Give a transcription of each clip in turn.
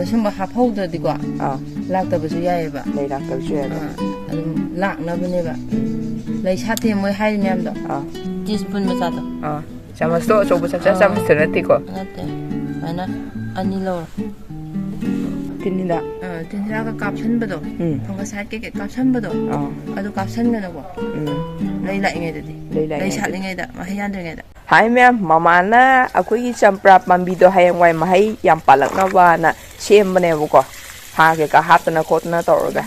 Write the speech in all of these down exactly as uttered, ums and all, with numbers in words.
ꯁꯨꯝꯕ ꯍꯥꯞꯍꯧꯗ꯭ꯔꯗꯤꯀꯣ, ꯑꯥ, ꯂꯥꯛꯇꯕꯁꯨ ꯌꯥꯏꯑꯕ꯫ ꯂꯩ ꯂꯥꯛꯇꯕꯁꯨ ꯌꯥꯏꯑꯕ꯫ ꯑꯥ, ꯑꯗꯨꯝ ꯂꯥꯛꯅꯕꯅꯦꯕ꯫ ꯂꯩ ꯁꯥꯠꯇꯦ ꯃꯣꯏ ꯍꯥꯏꯔꯤ ꯃꯌꯥꯝꯗꯣ꯫ ꯑꯥ꯫ ꯇꯤꯁꯄꯨꯟ ꯃꯆꯥꯗꯣ꯫ ꯑꯥ꯫ ꯆꯥꯃꯁꯇꯣ ꯑꯆꯧꯕ ꯆꯞ ꯆꯥ ꯑꯥ꯫ ꯆꯥꯃꯁꯇꯣ ꯅꯠꯇꯦꯀꯣ꯫ ꯅꯠꯇꯦ꯫ ꯁꯨꯃꯥꯏꯅ ꯑꯅꯤ ꯂꯧꯔꯣ꯫ ꯇꯤꯟ ꯍꯤꯗꯥꯛ꯫ ꯑꯥ, ꯇꯤꯟ ꯍꯤꯗꯥꯛꯀ ꯀꯥꯞꯁꯟꯕꯗꯣ꯫ ꯎꯝ꯫ ꯐꯪꯒꯁꯥꯏꯠ ꯀꯩꯀꯩ ꯀꯥꯞꯁꯟꯕꯗꯣ꯫ ꯑꯥ꯫ ꯑꯗꯨ ꯀꯥꯞꯁꯟꯒꯅꯨꯀꯣ꯫ ꯎꯝ꯫ ꯂꯩ ꯂꯥꯛꯏꯉꯩꯗꯗꯤ꯫ ꯂꯩ ꯂꯩ ꯂꯥꯛꯏꯉꯩꯗꯗꯤ꯫ ꯁꯥꯠꯂꯤꯉꯩꯗ, ꯃꯍꯩ ꯌꯥꯟꯗ꯭ꯔꯤꯉꯩꯗ꯫ ꯍꯥꯏ ꯃꯌꯥꯝ, ꯃꯃꯥꯅ ꯑꯩꯈꯣꯏꯒꯤ ꯆꯝꯄ꯭ꯔꯥ ꯄꯥꯝꯕꯤꯗꯣ ꯍꯌꯦꯡꯋꯥꯏ ꯃꯍꯩ ꯌꯥꯝ ꯄꯥꯜꯂꯛꯅꯕꯅ ꯁꯦꯝꯕꯅꯦꯕꯀꯣ꯫ ꯍꯥꯔ ꯀꯩꯀꯥ ꯍꯥꯞꯇꯅ ꯈꯣꯠꯇꯅ ꯇꯧꯔꯒ꯫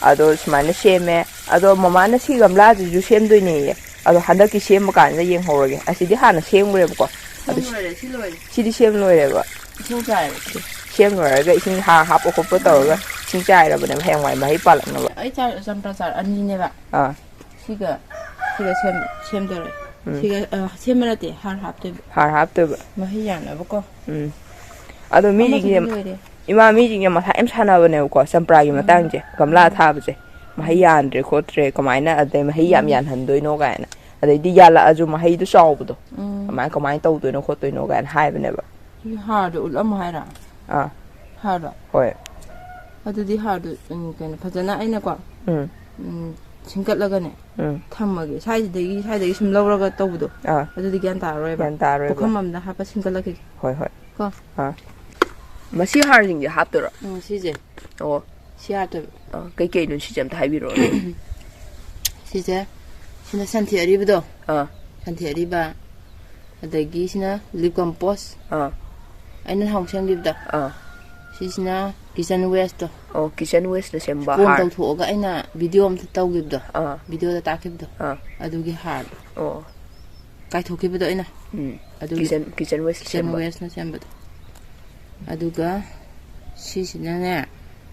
ꯑꯗꯣ ꯁꯨꯃꯥꯏꯅ ꯁꯦꯝꯃꯦ꯫ ꯑꯗꯣ ꯃꯃꯥꯅ ꯁꯤ ꯒꯝꯂꯥꯁꯤꯁꯨ ꯁꯦꯝꯗꯣꯏꯅꯦꯌꯦ꯫ ꯑꯗꯣ ꯍꯟꯗꯛꯀꯤ ꯁꯦꯝꯕ ꯀꯥꯟꯗ ꯌꯦꯡꯍꯧꯔꯒꯦ꯫ ꯑꯁꯤꯗꯤ ꯍꯥꯟꯅ ꯁꯦꯝꯈ꯭ꯔꯦꯕꯀꯣ꯫ ꯁꯦꯝ ꯑꯗꯣ ꯂꯣꯏꯔꯦ, ꯁꯤ ꯂꯣꯏꯔꯦ꯫ ꯁꯤꯗꯤ ꯁꯦꯝ ꯂꯣꯏꯔꯦꯕ꯫ ꯏꯁꯤꯡ ꯆꯥꯏꯔꯦ꯫ ꯁꯦꯝ ꯂꯣꯏꯔꯒ ꯏꯁꯤꯡ ꯍꯥꯔ ꯍꯥꯞꯄ ꯈꯣꯠꯄ ꯇꯧꯔꯒ ꯏꯁꯤꯡ ꯆꯥꯏꯔꯕꯅꯦꯕ ꯍꯌꯦꯡꯋꯥꯏ ꯃꯍꯩ ꯄꯥꯜꯂꯛꯅꯕ꯫ ꯑꯩ ꯆꯥ-, ꯆꯝꯄ꯭ꯔꯥ ꯆꯥꯔ ꯑꯅꯤꯅꯦꯕ꯫ ꯑꯥ꯫ ꯁꯤꯒ, ꯁꯤꯒ ꯁꯦꯝ-, ꯁꯦꯝꯗꯣꯔꯦ꯫ ꯎꯝ꯫ ꯁꯤꯒ, ꯑ, ꯁꯦꯝꯕ ꯅꯠꯇꯦ, ꯍꯥꯔ ꯍꯥꯞꯇꯣꯏꯕ꯫ ꯍꯥꯔ ꯍꯥꯞꯇꯣꯏꯕ꯫ ꯃꯍꯩ ꯌꯥꯅꯕꯀꯣ꯫ ꯎꯝ꯫ ꯑꯗꯣ ꯃꯤꯁꯤꯡꯁꯦ, ꯑꯃꯁꯤꯗꯤ ꯂꯣꯏꯔꯦ꯫ ꯏꯃꯥ, ꯃꯤꯁꯤꯡꯁꯦ ꯃꯊꯥ ꯌꯥꯝ ꯁꯥꯟꯅꯕꯅꯦꯕꯀꯣ, ꯆꯝꯄ꯭ꯔꯥꯒꯤ ꯎꯝ꯫ ꯃꯇꯥꯡꯁꯦ꯫ ꯒꯝꯂꯥ ꯎꯝ꯫ ꯊꯥꯕꯁꯦ꯫ ꯃꯍꯩ ꯎꯝ꯫ ꯌꯥꯟꯗ꯭ꯔꯦ ꯈꯣꯠꯇ꯭ꯔꯦ, ꯀꯃꯥꯏꯅ ꯑꯗꯩ ꯃꯍꯩ ꯌꯥꯝ ꯎꯝ꯫ ꯌꯥꯟꯍꯟꯗꯣꯏꯅꯣ ꯀꯥꯏꯅ꯫ ꯑꯗꯩꯗꯤ ꯌꯥꯜꯂꯛꯑꯁꯨ ꯃꯍꯩꯗꯣ ꯆꯥꯎꯕꯗꯣ꯫ ꯎꯝ꯫ ꯀꯃꯥꯏ, ꯀꯃꯥꯏꯅ ꯇꯧꯗꯣꯏꯅꯣ ꯈꯣꯠꯇꯣꯏꯅꯣ ꯀꯥꯏꯅ ꯍꯥꯏꯕꯅꯦꯕ꯫ ꯍꯥꯔꯗꯣ ꯎꯠꯂꯝꯃꯣ ꯍꯥꯏꯔꯣ? ꯑꯥ꯫ ꯍꯥꯔꯗꯣ? ꯍꯣꯏ꯫ ꯑꯗꯨꯗꯤ ꯍꯥꯔꯗꯣ, ꯎꯝ, ꯀꯩꯅꯣ, ꯐꯖꯅ ꯑꯩꯅꯀꯣ, ꯎꯝ꯫ ꯎꯝ, ꯁꯤꯡꯀꯠꯂꯒꯅꯦ, ꯎꯝ꯫ ꯊꯝꯃꯒꯦ꯫ ꯁ꯭ꯋꯥꯏꯁꯤꯗꯒꯤ, ꯁ꯭ꯋꯥꯏꯗꯒꯤ ꯁꯨꯝ ꯂꯧꯔꯒ ꯇꯧꯕꯗꯣ, ꯑꯥ꯫ ꯑꯗꯨꯗꯤ ꯒ꯭ꯌꯥꯟ ꯇꯥꯔꯔꯣꯏꯕ꯫ ꯒ꯭ꯌꯥꯟ ꯇꯥꯔꯔꯣꯏꯕ꯫ ꯄꯨꯈꯝ ꯑꯝꯗ ꯍꯥꯞꯄ ꯁꯤꯡꯀꯠꯂꯛꯈꯤꯒꯦ꯫ ꯍꯣꯏ, ꯍꯣꯏ꯫ ꯀꯣ? ꯑꯥ꯫ ꯃꯁꯤ ꯍꯥꯔꯁꯤꯡꯁꯦ ꯍꯥꯞꯇꯣꯏꯔꯣ? ꯎꯝ, ꯁꯤꯁꯦ꯫ ꯑꯣ꯫ ꯁꯤ ꯍꯥꯞꯇꯣꯏꯕ꯫ ꯑꯥ, ꯀꯩꯀꯩꯅꯣ ꯁꯤꯁꯦ ꯑꯝꯇ ꯍꯥꯏꯕꯤꯔꯛꯑꯣ꯫ ꯁꯤꯁꯦ, ꯁꯤꯅ ꯁꯟꯊꯤ ꯑꯔꯤꯕꯗꯣ꯫ ꯑꯥ꯫ ꯁꯟꯊꯤ ꯑꯔꯤꯕ, ꯑꯗꯒꯤ ꯁꯤꯅ ꯂꯤꯞ ꯀꯝꯄꯣꯁ꯫ ꯑꯥ꯫ ꯑꯩꯅ ꯅꯍꯥꯟꯃꯨꯛ ꯁꯦꯝꯈꯤꯕꯗꯣ꯫ ꯑꯥ꯫ ꯁꯤꯁꯤꯅ ꯀꯤꯠꯆꯟ ꯋꯦꯁꯇꯣ꯫ ꯑꯣ, ꯀꯤꯠꯆꯟ ꯋꯦꯁꯅ ꯁꯦꯝꯕ ꯀꯣꯟ ꯍꯥꯔ꯫ ꯇꯧꯊꯣꯛꯑꯒ ꯑꯩꯅ ꯚꯤꯗꯤꯑꯣ ꯑꯝꯇ ꯇꯧꯈꯤꯕꯗꯣ꯫ ꯑꯥ꯫ ꯚꯤꯗꯤꯑꯣꯗ ꯇꯥꯛꯈꯤꯕꯗꯣ꯫ ꯑꯥ꯫ ꯑꯗꯨꯒꯤ ꯍꯥꯔꯗꯣ꯫ ꯑꯣ꯫ ꯀꯥꯏꯊꯣꯛꯈꯤꯕꯗꯣ ꯑꯩꯅ꯫ ꯎꯝ꯫ ꯑꯗꯨꯒꯤ ꯀꯤꯠꯆꯟ, ꯀꯤꯠꯆꯟ ꯋꯦꯁ ꯀꯤꯠꯆꯟ ꯁꯦꯝꯕ꯫ ꯋꯦꯁꯅ ꯁꯦꯝꯕꯗꯣ꯫ ꯑꯗꯨꯒ ꯁꯤꯁꯤꯅꯅꯦ,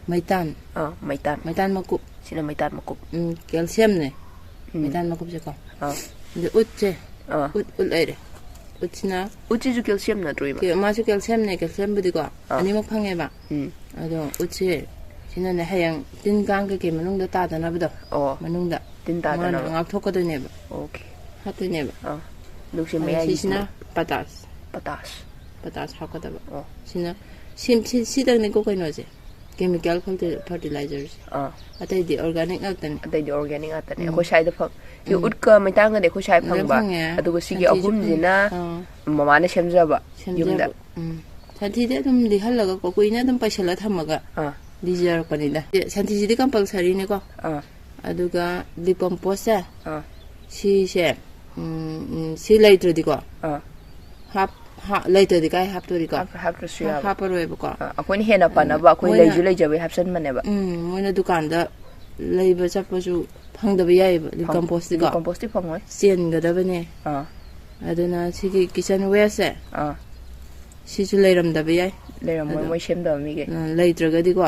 ꯃꯩꯇꯥꯟ꯫ ꯑꯥ, ꯃꯩꯇꯥꯟ꯫ ꯃꯩꯇꯥꯟ ꯃꯀꯨꯞ꯫ ꯁꯤꯅ ꯃꯩꯇꯥꯟ ꯃꯀꯨꯞ꯫ ꯎꯝ, ꯀꯦꯜꯁꯤꯌꯝꯅꯦ꯫ ꯎꯝ꯫ ꯃꯩꯇꯥꯟ ꯃꯀꯨꯞꯁꯦꯀꯣ꯫ ꯑꯥ꯫ ꯑꯗ ꯎꯠꯁꯦ꯫ ꯑꯥ꯫ ꯎꯠ, ꯎꯠ ꯂꯩꯔꯦ꯫ ꯎꯠꯁꯤꯅ ꯎꯠꯁꯤꯁꯨ ꯀꯦꯜꯁꯤꯌꯝ ꯅꯠꯇ꯭ꯔꯣ, ꯏꯃꯥ? ꯀꯦ-, ꯃꯥꯁꯨ ꯀꯦꯜꯁꯤꯌꯝꯅꯦ, ꯀꯦꯜꯁꯤꯌꯝꯕꯨꯗꯤꯀꯣ꯫ ꯑꯥ꯫ ꯑꯅꯤꯃꯛ ꯐꯪꯉꯦꯕ꯫ ꯎꯝ꯫ ꯑꯗꯣ ꯎꯠꯁꯦ, ꯁꯤꯅꯅꯦ, ꯍꯌꯦꯡ ꯇꯤꯟ ꯀꯥꯡ ꯀꯩꯀꯩ ꯃꯅꯨꯡꯗ ꯇꯥꯗꯅꯕꯗꯣ꯫ ꯑꯣ꯫ ꯃꯅꯨꯡꯗ꯫ ꯇꯤꯟ ꯃꯥꯅ ꯇꯥꯗꯅꯕ꯫ ꯉꯥꯛꯊꯣꯛꯀꯗꯣꯏꯅꯦꯕ꯫ ꯑꯣꯀꯦ꯫ ꯍꯥꯠꯇꯣꯏꯅꯦꯕ꯫ ꯑꯥ꯫ ꯑꯗꯨꯒ ꯁꯤ ꯑꯗꯣ ꯃꯌꯥꯏꯒꯤꯁꯤꯅ? ꯁꯤꯁꯤꯅ ꯄꯇꯥꯁ꯫ ꯄꯇꯥꯁ꯫ ꯄꯇꯥꯁ ꯍꯥꯞꯀꯗꯕ꯫ ꯑꯣ꯫ ꯁꯤꯅ ꯁꯤ ꯁꯤ- ꯁꯤꯗꯪꯅꯤꯀꯣ ꯀꯩꯅꯣꯁꯦ, ꯀꯦꯃꯤꯀꯦꯜ ꯐꯔꯇꯤꯂꯥꯏꯖꯔꯁꯦ꯫ ꯑꯥ ꯑꯇꯩꯗꯤ ꯑꯣꯔꯒꯥꯅꯤꯛ ꯉꯥꯛꯇꯅꯤ꯫ ꯑꯇꯩꯗꯤ ꯑꯣꯔꯒꯥꯅꯤꯛ ꯉꯥꯛꯇꯅꯦ꯫ ꯎꯝ꯫ ꯑꯩꯈꯣꯏ ꯁ꯭ꯋꯥꯏꯗ ꯐꯪ ꯁꯤ ꯎꯝ꯫ ꯎꯠꯀ ꯃꯩꯇꯥꯟꯒꯗꯤ ꯑꯩꯈꯣꯏ ꯁ꯭ꯋꯥꯏꯗ ꯂꯣꯏ ꯐꯪꯕ꯫ ꯐꯪꯉꯦ꯫ ꯑꯗꯨꯒ ꯁꯤꯒꯤ ꯁꯟꯊꯤꯁꯨ ꯑꯍꯨꯝꯁꯤꯅ ꯐꯪꯉꯦ꯫ ꯑꯥ꯫ ꯃꯃꯥꯅ ꯁꯦꯝꯖꯕ ꯁꯦꯝꯖꯕ꯫ ꯌꯨꯝꯗ꯫ ꯎꯝ꯫ ꯁꯟꯊꯤꯗꯤ ꯑꯗꯨꯝ ꯂꯤꯍꯜꯂꯒ ꯀꯣ ꯀꯨꯏꯅ ꯑꯗꯨꯝ ꯄꯩꯁꯜꯂ ꯊꯝꯃꯒ ꯑꯥ ꯂꯤꯖꯔꯛꯄꯅꯤꯗ꯫ ꯁꯟꯊꯤꯁꯤꯗꯤ ꯀꯝꯄꯜꯁꯔꯤꯅꯤꯀꯣ꯫ ꯑꯥ ꯑꯗꯨꯒ ꯗꯤꯀꯝꯄꯣꯁꯁꯦ ꯑꯥ ꯁꯤꯁꯦ, ꯎꯝ, ꯎꯝ, ꯁꯤ ꯂꯩꯇ꯭ꯔꯗꯤꯀꯣ, ꯑꯥ ꯍꯥꯞ ꯍꯥ- ꯂꯩꯇ꯭ꯔꯗꯤ ꯀꯥꯏ ꯍꯥꯞꯇꯣꯔꯤꯀꯣ? ꯍꯥꯞ- ꯍꯥꯞꯇ꯭ꯔꯁꯨ ꯌꯥꯕ꯫ ꯍꯥꯞꯄꯔꯣꯏꯕꯀꯣ꯫ ꯑꯥ, ꯑꯩꯈꯣꯏꯅ ꯍꯦꯟꯅ ꯐꯅꯕ ꯑꯩꯈꯣꯏ ꯃꯣꯏꯅ- ꯂꯩꯁꯨ ꯂꯩꯖꯕꯩ ꯍꯥꯞꯆꯟꯕꯅꯦꯕ꯫ ꯎꯝ, ꯃꯣꯏꯅ ꯗꯨꯀꯥꯟꯗ ꯂꯩꯕ ꯆꯠꯄꯁꯨ ꯐꯪꯗꯕ ꯌꯥꯏꯑꯕ ꯗꯤꯀꯝꯄꯣꯁꯇꯤꯀꯣ꯫ ꯗꯤꯀꯝꯄꯣꯁꯇꯤ ꯐꯪꯉꯣꯏ꯫ ꯆꯦꯟꯒꯗꯕꯅꯦ꯫ ꯑꯥ ꯑꯗꯨꯅ ꯁꯤꯒꯤ ꯀꯤꯠꯆꯟ ꯋꯦꯁꯁꯦ ꯑꯥ ꯁꯤꯁꯨ ꯂꯩꯔꯝꯗꯕ ꯌꯥꯏ꯫ ꯂꯩꯔꯝꯃꯣꯏ ꯑꯗꯣ- ꯃꯣꯏ ꯁꯦꯝꯗꯕ ꯃꯤꯒꯩ꯫ ꯑ, ꯂꯩꯇ꯭ꯔꯒꯗꯤꯀꯣ,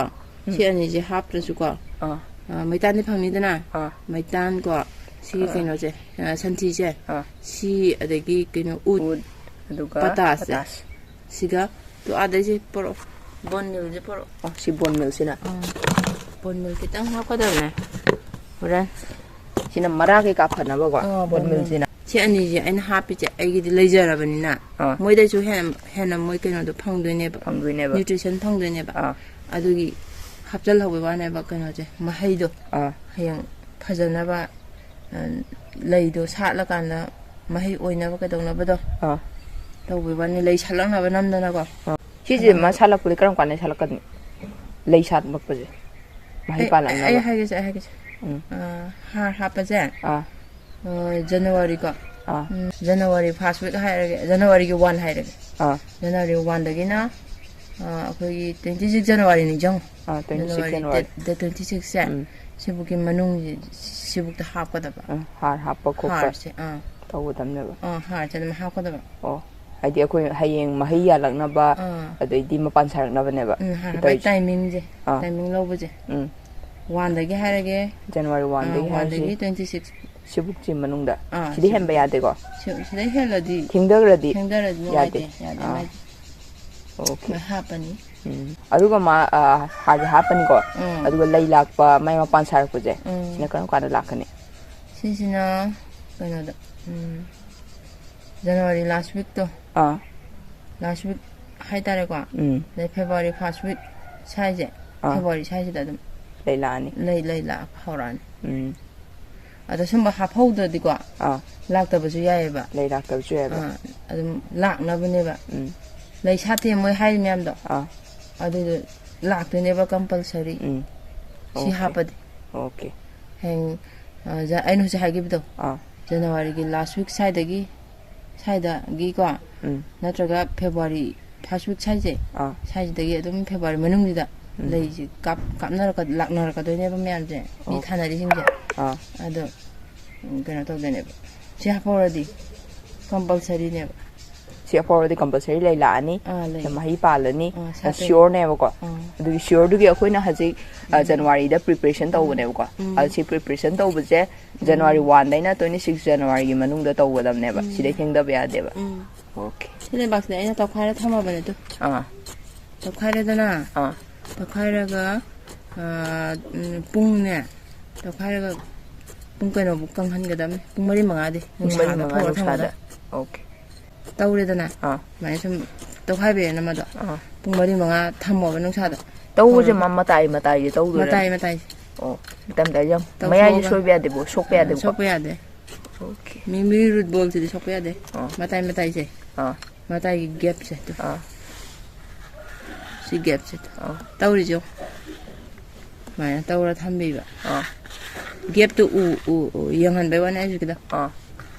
ꯁꯤ ꯑꯅꯤꯁꯦ ꯍꯥꯞꯇ꯭ꯔꯁꯨꯀꯣ, ꯑꯥ ꯑ, ꯃꯩꯇꯥꯟꯗꯤ ꯐꯪꯅꯤꯗꯅ, ꯑꯥ ꯃꯩꯇꯥꯟꯀꯣ, ꯁꯤꯒꯤ ꯑꯥ꯫ ꯀꯩꯅꯣꯁꯦ, ꯑ, ꯁꯟꯊꯤꯁꯦ, ꯑꯥ ꯁꯤ ꯑꯗꯒꯤ ꯀꯩꯅꯣ ꯎꯠ, ꯎꯠ ꯑꯗꯨꯒ ꯄꯇꯥꯁꯁꯦ, ꯄꯇꯥꯁ꯫ ꯁꯤꯒ ꯇꯨ ꯑꯥꯗꯩꯁꯦ ꯄꯣꯔꯛꯑꯣ, ꯕꯣꯟ ꯃꯤꯜꯁꯦ ꯄꯣꯔꯛꯑꯣ꯫ ꯑꯣ, ꯁꯤ ꯕꯣꯟ ꯃꯤꯜꯁꯤꯅ꯫ ꯑꯥ, ꯕꯣꯟ ꯃꯤꯜ ꯈꯤꯇꯪ ꯍꯥꯞꯀꯗꯕꯅꯦ ꯍꯣꯔꯦꯟ꯫ ꯁꯤꯅ ꯃꯔꯥ ꯀꯩꯀꯥ ꯐꯅꯕꯀꯣ ꯑꯥ, ꯕꯣꯟ ꯃꯤꯜꯁꯤꯅ꯫ ꯁꯤ ꯑꯅꯤꯁꯦ ꯑꯩꯅ ꯍꯥꯞꯄꯤꯁꯦ ꯑꯩꯒꯤꯗꯤ ꯂꯩꯖꯔꯕꯅꯤꯅ, ꯑꯥ꯫ ꯃꯣꯏꯗꯩꯁꯨ ꯍꯦꯟꯅ ꯍꯦꯟꯅ ꯃꯣꯏ ꯀꯩꯅꯣꯗꯣ ꯐꯪꯗꯣꯏꯅꯦꯕ, ꯐꯪꯗꯣꯏꯅꯦꯕ꯫ ꯅ꯭ꯌꯨꯇ꯭ꯔꯤꯁꯟ ꯐꯪꯗꯣꯏꯅꯦꯕ꯫ ꯑꯥ ꯑꯗꯨꯒꯤ ꯍꯥꯞꯆꯜꯍꯧꯕꯩ ꯋꯥꯅꯦꯕ ꯀꯩꯅꯣꯁꯦ, ꯃꯍꯩꯗꯣ ꯑꯥ ꯍꯌꯦꯡ ꯐꯖꯅꯕ, ꯑ, ꯂꯩꯗꯣ ꯁꯥꯠꯂꯀꯥꯟꯗ ꯃꯍꯩ ꯑꯣꯏꯅꯕ ꯀꯩꯗꯧꯅꯕꯗꯣ ꯑꯥ ꯇꯧꯕꯩ ꯋꯥꯅꯤ, ꯂꯩ ꯁꯥꯠꯂꯛꯅꯕ ꯅꯝꯗꯅꯀꯣ꯫ ꯁꯤꯁꯦ ꯃꯥ ꯁꯥꯠꯂꯛꯄꯁꯦ ꯀꯔꯝ ꯀꯥꯟꯗ ꯁꯥꯠꯂꯛꯀꯅꯤ? ꯂꯩ ꯁꯥꯠꯂꯛꯄꯁꯦ, ꯃꯍꯩ ꯑꯩ ꯑꯩ ꯄꯥꯜꯂꯛꯅꯕ꯫ ꯍꯥꯏꯒꯦꯁꯦ, ꯑꯩ ꯍꯥꯏꯒꯦꯁꯦ꯫ ꯎꯝ꯫ ꯑ, ꯍꯥꯔ ꯍꯥꯞꯄꯁꯦ, ꯑꯥ ꯑ, ꯖꯅꯋꯥꯔꯤꯀꯣ, ꯑꯥ ꯎꯝ, ꯖꯅꯋꯥꯔꯤ ꯐꯥꯔꯁ ꯋꯤꯛ ꯍꯥꯏꯔꯒꯦ, ꯖꯅꯋꯥꯔꯤꯒꯤ ꯋꯥꯟ ꯍꯥꯏꯔꯒꯦ꯫ ꯑꯥ ꯖꯅꯋꯥꯔꯤ ꯋꯥꯟꯗꯒꯤꯅ, ꯑ, ꯑꯩꯈꯣꯏꯒꯤ ꯇ꯭ꯋꯦꯟꯇꯤ ꯁꯤꯛꯁ ꯖꯅꯋꯥꯔꯤꯅꯤ ꯆꯪꯉꯣ꯫ ꯑꯥ, twenty six January January. Date, date twenty ꯁꯤꯛꯁꯁꯦ, ꯎꯝ꯫ ꯁꯤꯕꯨꯛꯀꯤ ꯃꯅꯨꯡꯁꯤ, ꯁꯤꯕꯨꯛꯇ ꯍꯥꯞꯀꯗꯕ꯫ ꯎꯝ, ꯍꯥꯔ ꯍꯥꯞꯄ ꯈꯣꯠꯄ ꯍꯥꯔꯁꯦ, ꯑꯥ, ꯇꯧꯒꯗꯕꯅꯦꯕ꯫ ꯑꯥ, ꯍꯥꯔꯁꯦ ꯑꯗꯨꯝ ꯍꯥꯞꯀꯗꯕ꯫ ꯑꯣ, ꯍꯥꯏꯗꯤ ꯑꯩꯈꯣꯏ ꯍꯌꯦꯡ ꯃꯍꯩ ꯌꯥꯜꯂꯛꯅꯕ, ꯑꯥ꯫ ꯑꯗꯩꯗꯤ ꯃꯄꯥꯟ ꯁꯥꯔꯛꯅꯕꯅꯦꯕ꯫ ꯎꯝ, ꯍꯥꯔ ꯁꯤ ꯍꯥꯞꯄꯒꯤ ꯇꯧꯔꯤꯁꯦ꯫ ꯇꯥꯏꯃꯤꯡꯁꯦ, ꯑꯥ꯫ ꯇꯥꯏꯃꯤꯡ ꯂꯧꯕꯁꯦ꯫ ꯎꯝ, ꯋꯥꯟꯗꯒꯤ ꯍꯥꯏꯔꯒꯦ, ꯖꯅꯋꯥꯔꯤ ꯑꯥ, ꯋꯥꯟꯗꯒꯤ ꯋꯥꯟꯗꯒꯤ ꯍꯥꯏꯔꯁꯤ꯫ Twenty six. ꯁꯤꯕꯨꯛꯁꯤ ꯃꯅꯨꯡꯗ꯫ ꯑꯥ, ꯁꯤꯗꯤ ꯍꯦꯟꯕ ꯌꯥꯗꯦꯀꯣ? ꯁꯤ-, ꯁꯤꯗꯩ ꯍꯦꯜꯂꯗꯤ, ꯊꯦꯡꯊꯈ꯭ꯔꯗꯤ ꯊꯦꯡꯊꯔꯗꯤ ꯌꯥꯗꯦ꯫ ꯅꯨꯡꯉꯥꯏꯇꯦ, ꯌꯥꯗꯦ, ꯑꯥ꯫ ꯃꯥꯏꯗꯤ꯫ ꯑꯣꯀꯦ꯫ ꯃꯥꯏ ꯍꯥꯞꯄꯅꯤ꯫ ꯎꯝ꯫ ꯑꯗꯨꯒ ꯃꯥ, ꯑ, ꯍꯥꯔꯁꯦ ꯍꯥꯞꯄꯅꯤꯀꯣ꯫ ꯎꯝ꯫ ꯑꯗꯨꯒ ꯂꯩ ꯂꯥꯛꯄ, ꯃꯥꯏ ꯃꯄꯥꯟ ꯁꯥꯔꯛꯄꯁꯦ, ꯎꯝ꯫ ꯁꯤꯅ ꯀꯔꯝ ꯀꯥꯟꯗ ꯂꯥꯛꯀꯅꯤ? ꯁꯤꯁꯤꯅ ꯀꯩꯅꯣꯗ, ꯎꯝ, ꯖꯅꯋꯥꯔꯤ ꯂꯥꯁ ꯋꯤꯛꯇꯣ, ꯑꯥ꯫ ꯂꯥꯁ ꯋꯤꯛ ꯍꯥꯏꯇꯥꯔꯦꯀꯣ꯫ ꯎꯝ꯫ ꯑꯗꯩ February first week ꯁ꯭ꯋꯥꯏꯁꯦ, ꯑꯥ꯫ February ꯁ꯭ꯋꯥꯏꯁꯤꯗ ꯑꯗꯨꯝ ꯂꯩ ꯂꯥꯛꯑꯅꯤ꯫ ꯂꯩ, ꯂꯩ ꯂꯥꯛꯄ ꯍꯧꯔꯛꯑꯅꯤ꯫ ꯎꯝ꯫ ꯑꯗꯣ ꯁꯨꯝꯕ ꯍꯥꯞꯍꯧꯗ꯭ꯔꯗꯤꯀꯣ, ꯑꯥ꯫ ꯂꯥꯛꯇꯕꯁꯨ ꯌꯥꯏꯑꯕ꯫ ꯂꯩ ꯂꯥꯛꯇꯕꯁꯨ ꯌꯥꯏꯑꯕ꯫ ꯑꯥ, ꯑꯗꯨꯝ ꯂꯥꯛꯅꯕꯅꯦꯕ꯫ ꯎꯝ꯫ ꯂꯩ ꯁꯥꯠꯇꯦ ꯃꯣꯏ ꯍꯥꯏꯔꯤ ꯃꯌꯥꯝꯗꯣ꯫ ꯑꯥ꯫ ꯑꯗꯨꯗꯣ ꯂꯥꯛꯇꯣꯏꯅꯦꯕ compulsory꯫ ꯎꯝ꯫ ꯁꯤ OK꯫ ꯍꯥꯞꯄꯗꯤ꯫ OK꯫ ꯍꯌꯦꯡ, ꯑ, ꯖ-, ꯑꯩꯅ ꯍꯧꯖꯤꯛ ꯍꯥꯏꯈꯤꯕꯗꯣ, ꯑꯥ꯫ January ꯒꯤ last week ꯁ꯭ꯋꯥꯏꯗꯒꯤ, ꯁ꯭ꯋꯥꯏꯗꯒꯤꯀꯣ, ꯎꯝ꯫ ꯅꯠꯇ꯭ꯔꯒ February first week ꯁ꯭ꯋꯥꯏꯁꯦ, ꯑꯥ꯫ ꯁ꯭ꯋꯥꯏꯁꯤꯗꯒꯤ ꯑꯗꯨꯝ February ꯃꯅꯨꯡꯁꯤꯗ ꯎꯝ꯫ ꯂꯩꯁꯤ ꯀꯥꯞ-, ꯀꯥꯞꯅꯔꯛꯀ-, ꯂꯥꯛꯅꯔꯛꯀꯗꯣꯏꯅꯦꯕ ꯃꯌꯥꯝꯁꯦ, ꯃꯤ ꯑꯣ꯫ ꯊꯥꯅꯔꯤꯁꯤꯡꯁꯦ꯫ ꯑꯥ꯫ ꯑꯗꯣ, ꯎꯝ, ꯀꯩꯅꯣ ꯇꯧꯗꯣꯏꯅꯦꯕ꯫ ꯁꯤ ꯍꯥꯞꯍꯧꯔꯗꯤ compulsory ꯅꯦꯕ꯫ ꯁꯤ ꯍꯥꯞꯍꯧꯔꯗꯤ compulsory ꯂꯩ ꯂꯥꯛꯑꯅꯤ, ꯑꯥ, ꯂꯩ꯫ ꯃꯍꯩ ꯄꯥꯜꯂꯅꯤ, ꯑꯥ, ꯁꯥꯠꯇꯣꯏꯅꯦ꯫ Sure ꯅꯦꯕꯀꯣ꯫ ꯑꯥ꯫ ꯑꯗꯨꯒꯤ sure ꯗꯨꯒꯤ ꯑꯩꯈꯣꯏꯅ ꯍꯧꯖꯤꯛ, ꯑ, ꯎꯝ꯫ January ꯗ preparation ꯎꯝ꯫ ꯇꯧꯕꯅꯦꯕꯀꯣ꯫ ꯎꯝ꯫ ꯑꯗꯨ ꯁꯤ preparation ꯇꯧꯕꯁꯦ ꯎꯝ꯫ January one ꯗꯩꯅ twenty six January ꯒꯤ ꯃꯅꯨꯡꯗ ꯇꯧꯒꯗꯕꯅꯦꯕ꯫ ꯎꯝ꯫ ꯁꯤꯗꯩ ꯊꯦꯡꯗꯕ ꯌꯥꯗꯦꯕ꯫ ꯎꯝ꯫ OK꯫ ꯁꯤ ꯂꯩꯕꯥꯛꯁꯤꯗ ꯑꯩꯅ ꯇꯧꯈꯥꯏꯔ ꯊꯝꯃꯕꯅꯦ ꯑꯗꯨ꯫ ꯑꯥ꯫ ꯇꯧꯈꯥꯏꯔꯦꯗꯅ꯫ ꯑꯥ꯫ ꯇꯧꯈꯥꯏꯔꯒ, ꯑ, ꯎꯝ, ꯄꯨꯡꯅꯦ, ꯇꯧꯈꯥꯏꯔꯒ ꯄꯨꯡ ꯀꯩꯅꯣꯕꯨꯛ ꯀꯪꯍꯟꯒꯗꯕꯅꯤ꯫ ꯄꯨꯡ ꯃꯔꯤ ꯃꯉꯥꯗꯤ ꯄꯨꯡ ꯃꯔꯤ ꯅꯨꯡꯁꯥꯗ ꯃꯉꯥ ꯐꯧꯔ ꯅꯨꯡꯁꯥꯗ꯫ ꯊꯝꯒꯗꯕꯅꯤ꯫ OK꯫ ꯇꯧꯔꯦꯗꯅ꯫ ꯑꯥ꯫ ꯑꯗꯨꯃꯥꯏꯅ ꯁꯨꯝ ꯇꯧꯈꯥꯏꯕꯤꯔꯦꯅ ꯃꯗꯣ꯫ ꯑꯥ꯫ ꯄꯨꯡ ꯃꯔꯤ ꯃꯉꯥ ꯊꯝꯃꯣꯕ ꯅꯨꯡꯁꯥꯗ꯫ ꯇꯧꯕꯁꯦ ꯐꯧꯔꯒ꯫ ꯃ-, ꯃꯇꯥꯏ ꯃꯇꯥꯏꯁꯦ ꯇꯧꯗꯣꯏꯔꯥ? ꯃꯇꯥꯏ ꯃꯇꯥꯏꯁꯦ꯫ ꯑꯣ, ꯃꯇꯥꯏ ꯃꯇꯥꯏꯁꯦ ꯌꯥꯝ-, ꯇꯧꯊꯣꯛꯑꯒ꯫ ꯃꯌꯥꯏꯁꯦ ꯁꯣꯏꯕ ꯌꯥꯗꯦꯕꯣ, ꯁꯣꯛꯄ ꯑꯥ, ꯌꯥꯗꯦꯕꯣ? ꯁꯣꯛꯄ ꯌꯥꯗꯦ꯫ OK꯫ ꯃꯤ, ꯃꯤ root ball ꯁꯤꯗꯤ ꯁꯣꯛꯄ ꯌꯥꯗꯦ꯫ ꯑꯥ꯫ ꯃꯇꯥꯏ ꯃꯇꯥꯏꯁꯦ꯫ ꯑꯥ꯫ ꯃꯇꯥꯏꯒꯤ gap ꯁꯦ꯫ ꯑꯥ꯫ ꯁꯤ gap ꯁꯦ꯫ ꯑꯥ꯫ ꯇꯧꯔꯤꯁꯦ ꯌꯦꯡꯉꯣ꯫ ꯁꯨꯃꯥꯏꯅ ꯇꯧꯔ ꯊꯝꯕꯤꯕ꯫ ꯑꯥ꯫ Gap ꯇꯨ ꯎ, ꯎ, ꯎ, ꯌꯦꯡꯍꯟꯕꯩ ꯋꯥꯅꯤ ꯑꯩꯁꯨ ꯈꯤꯇꯪ꯫ ꯑꯥ꯫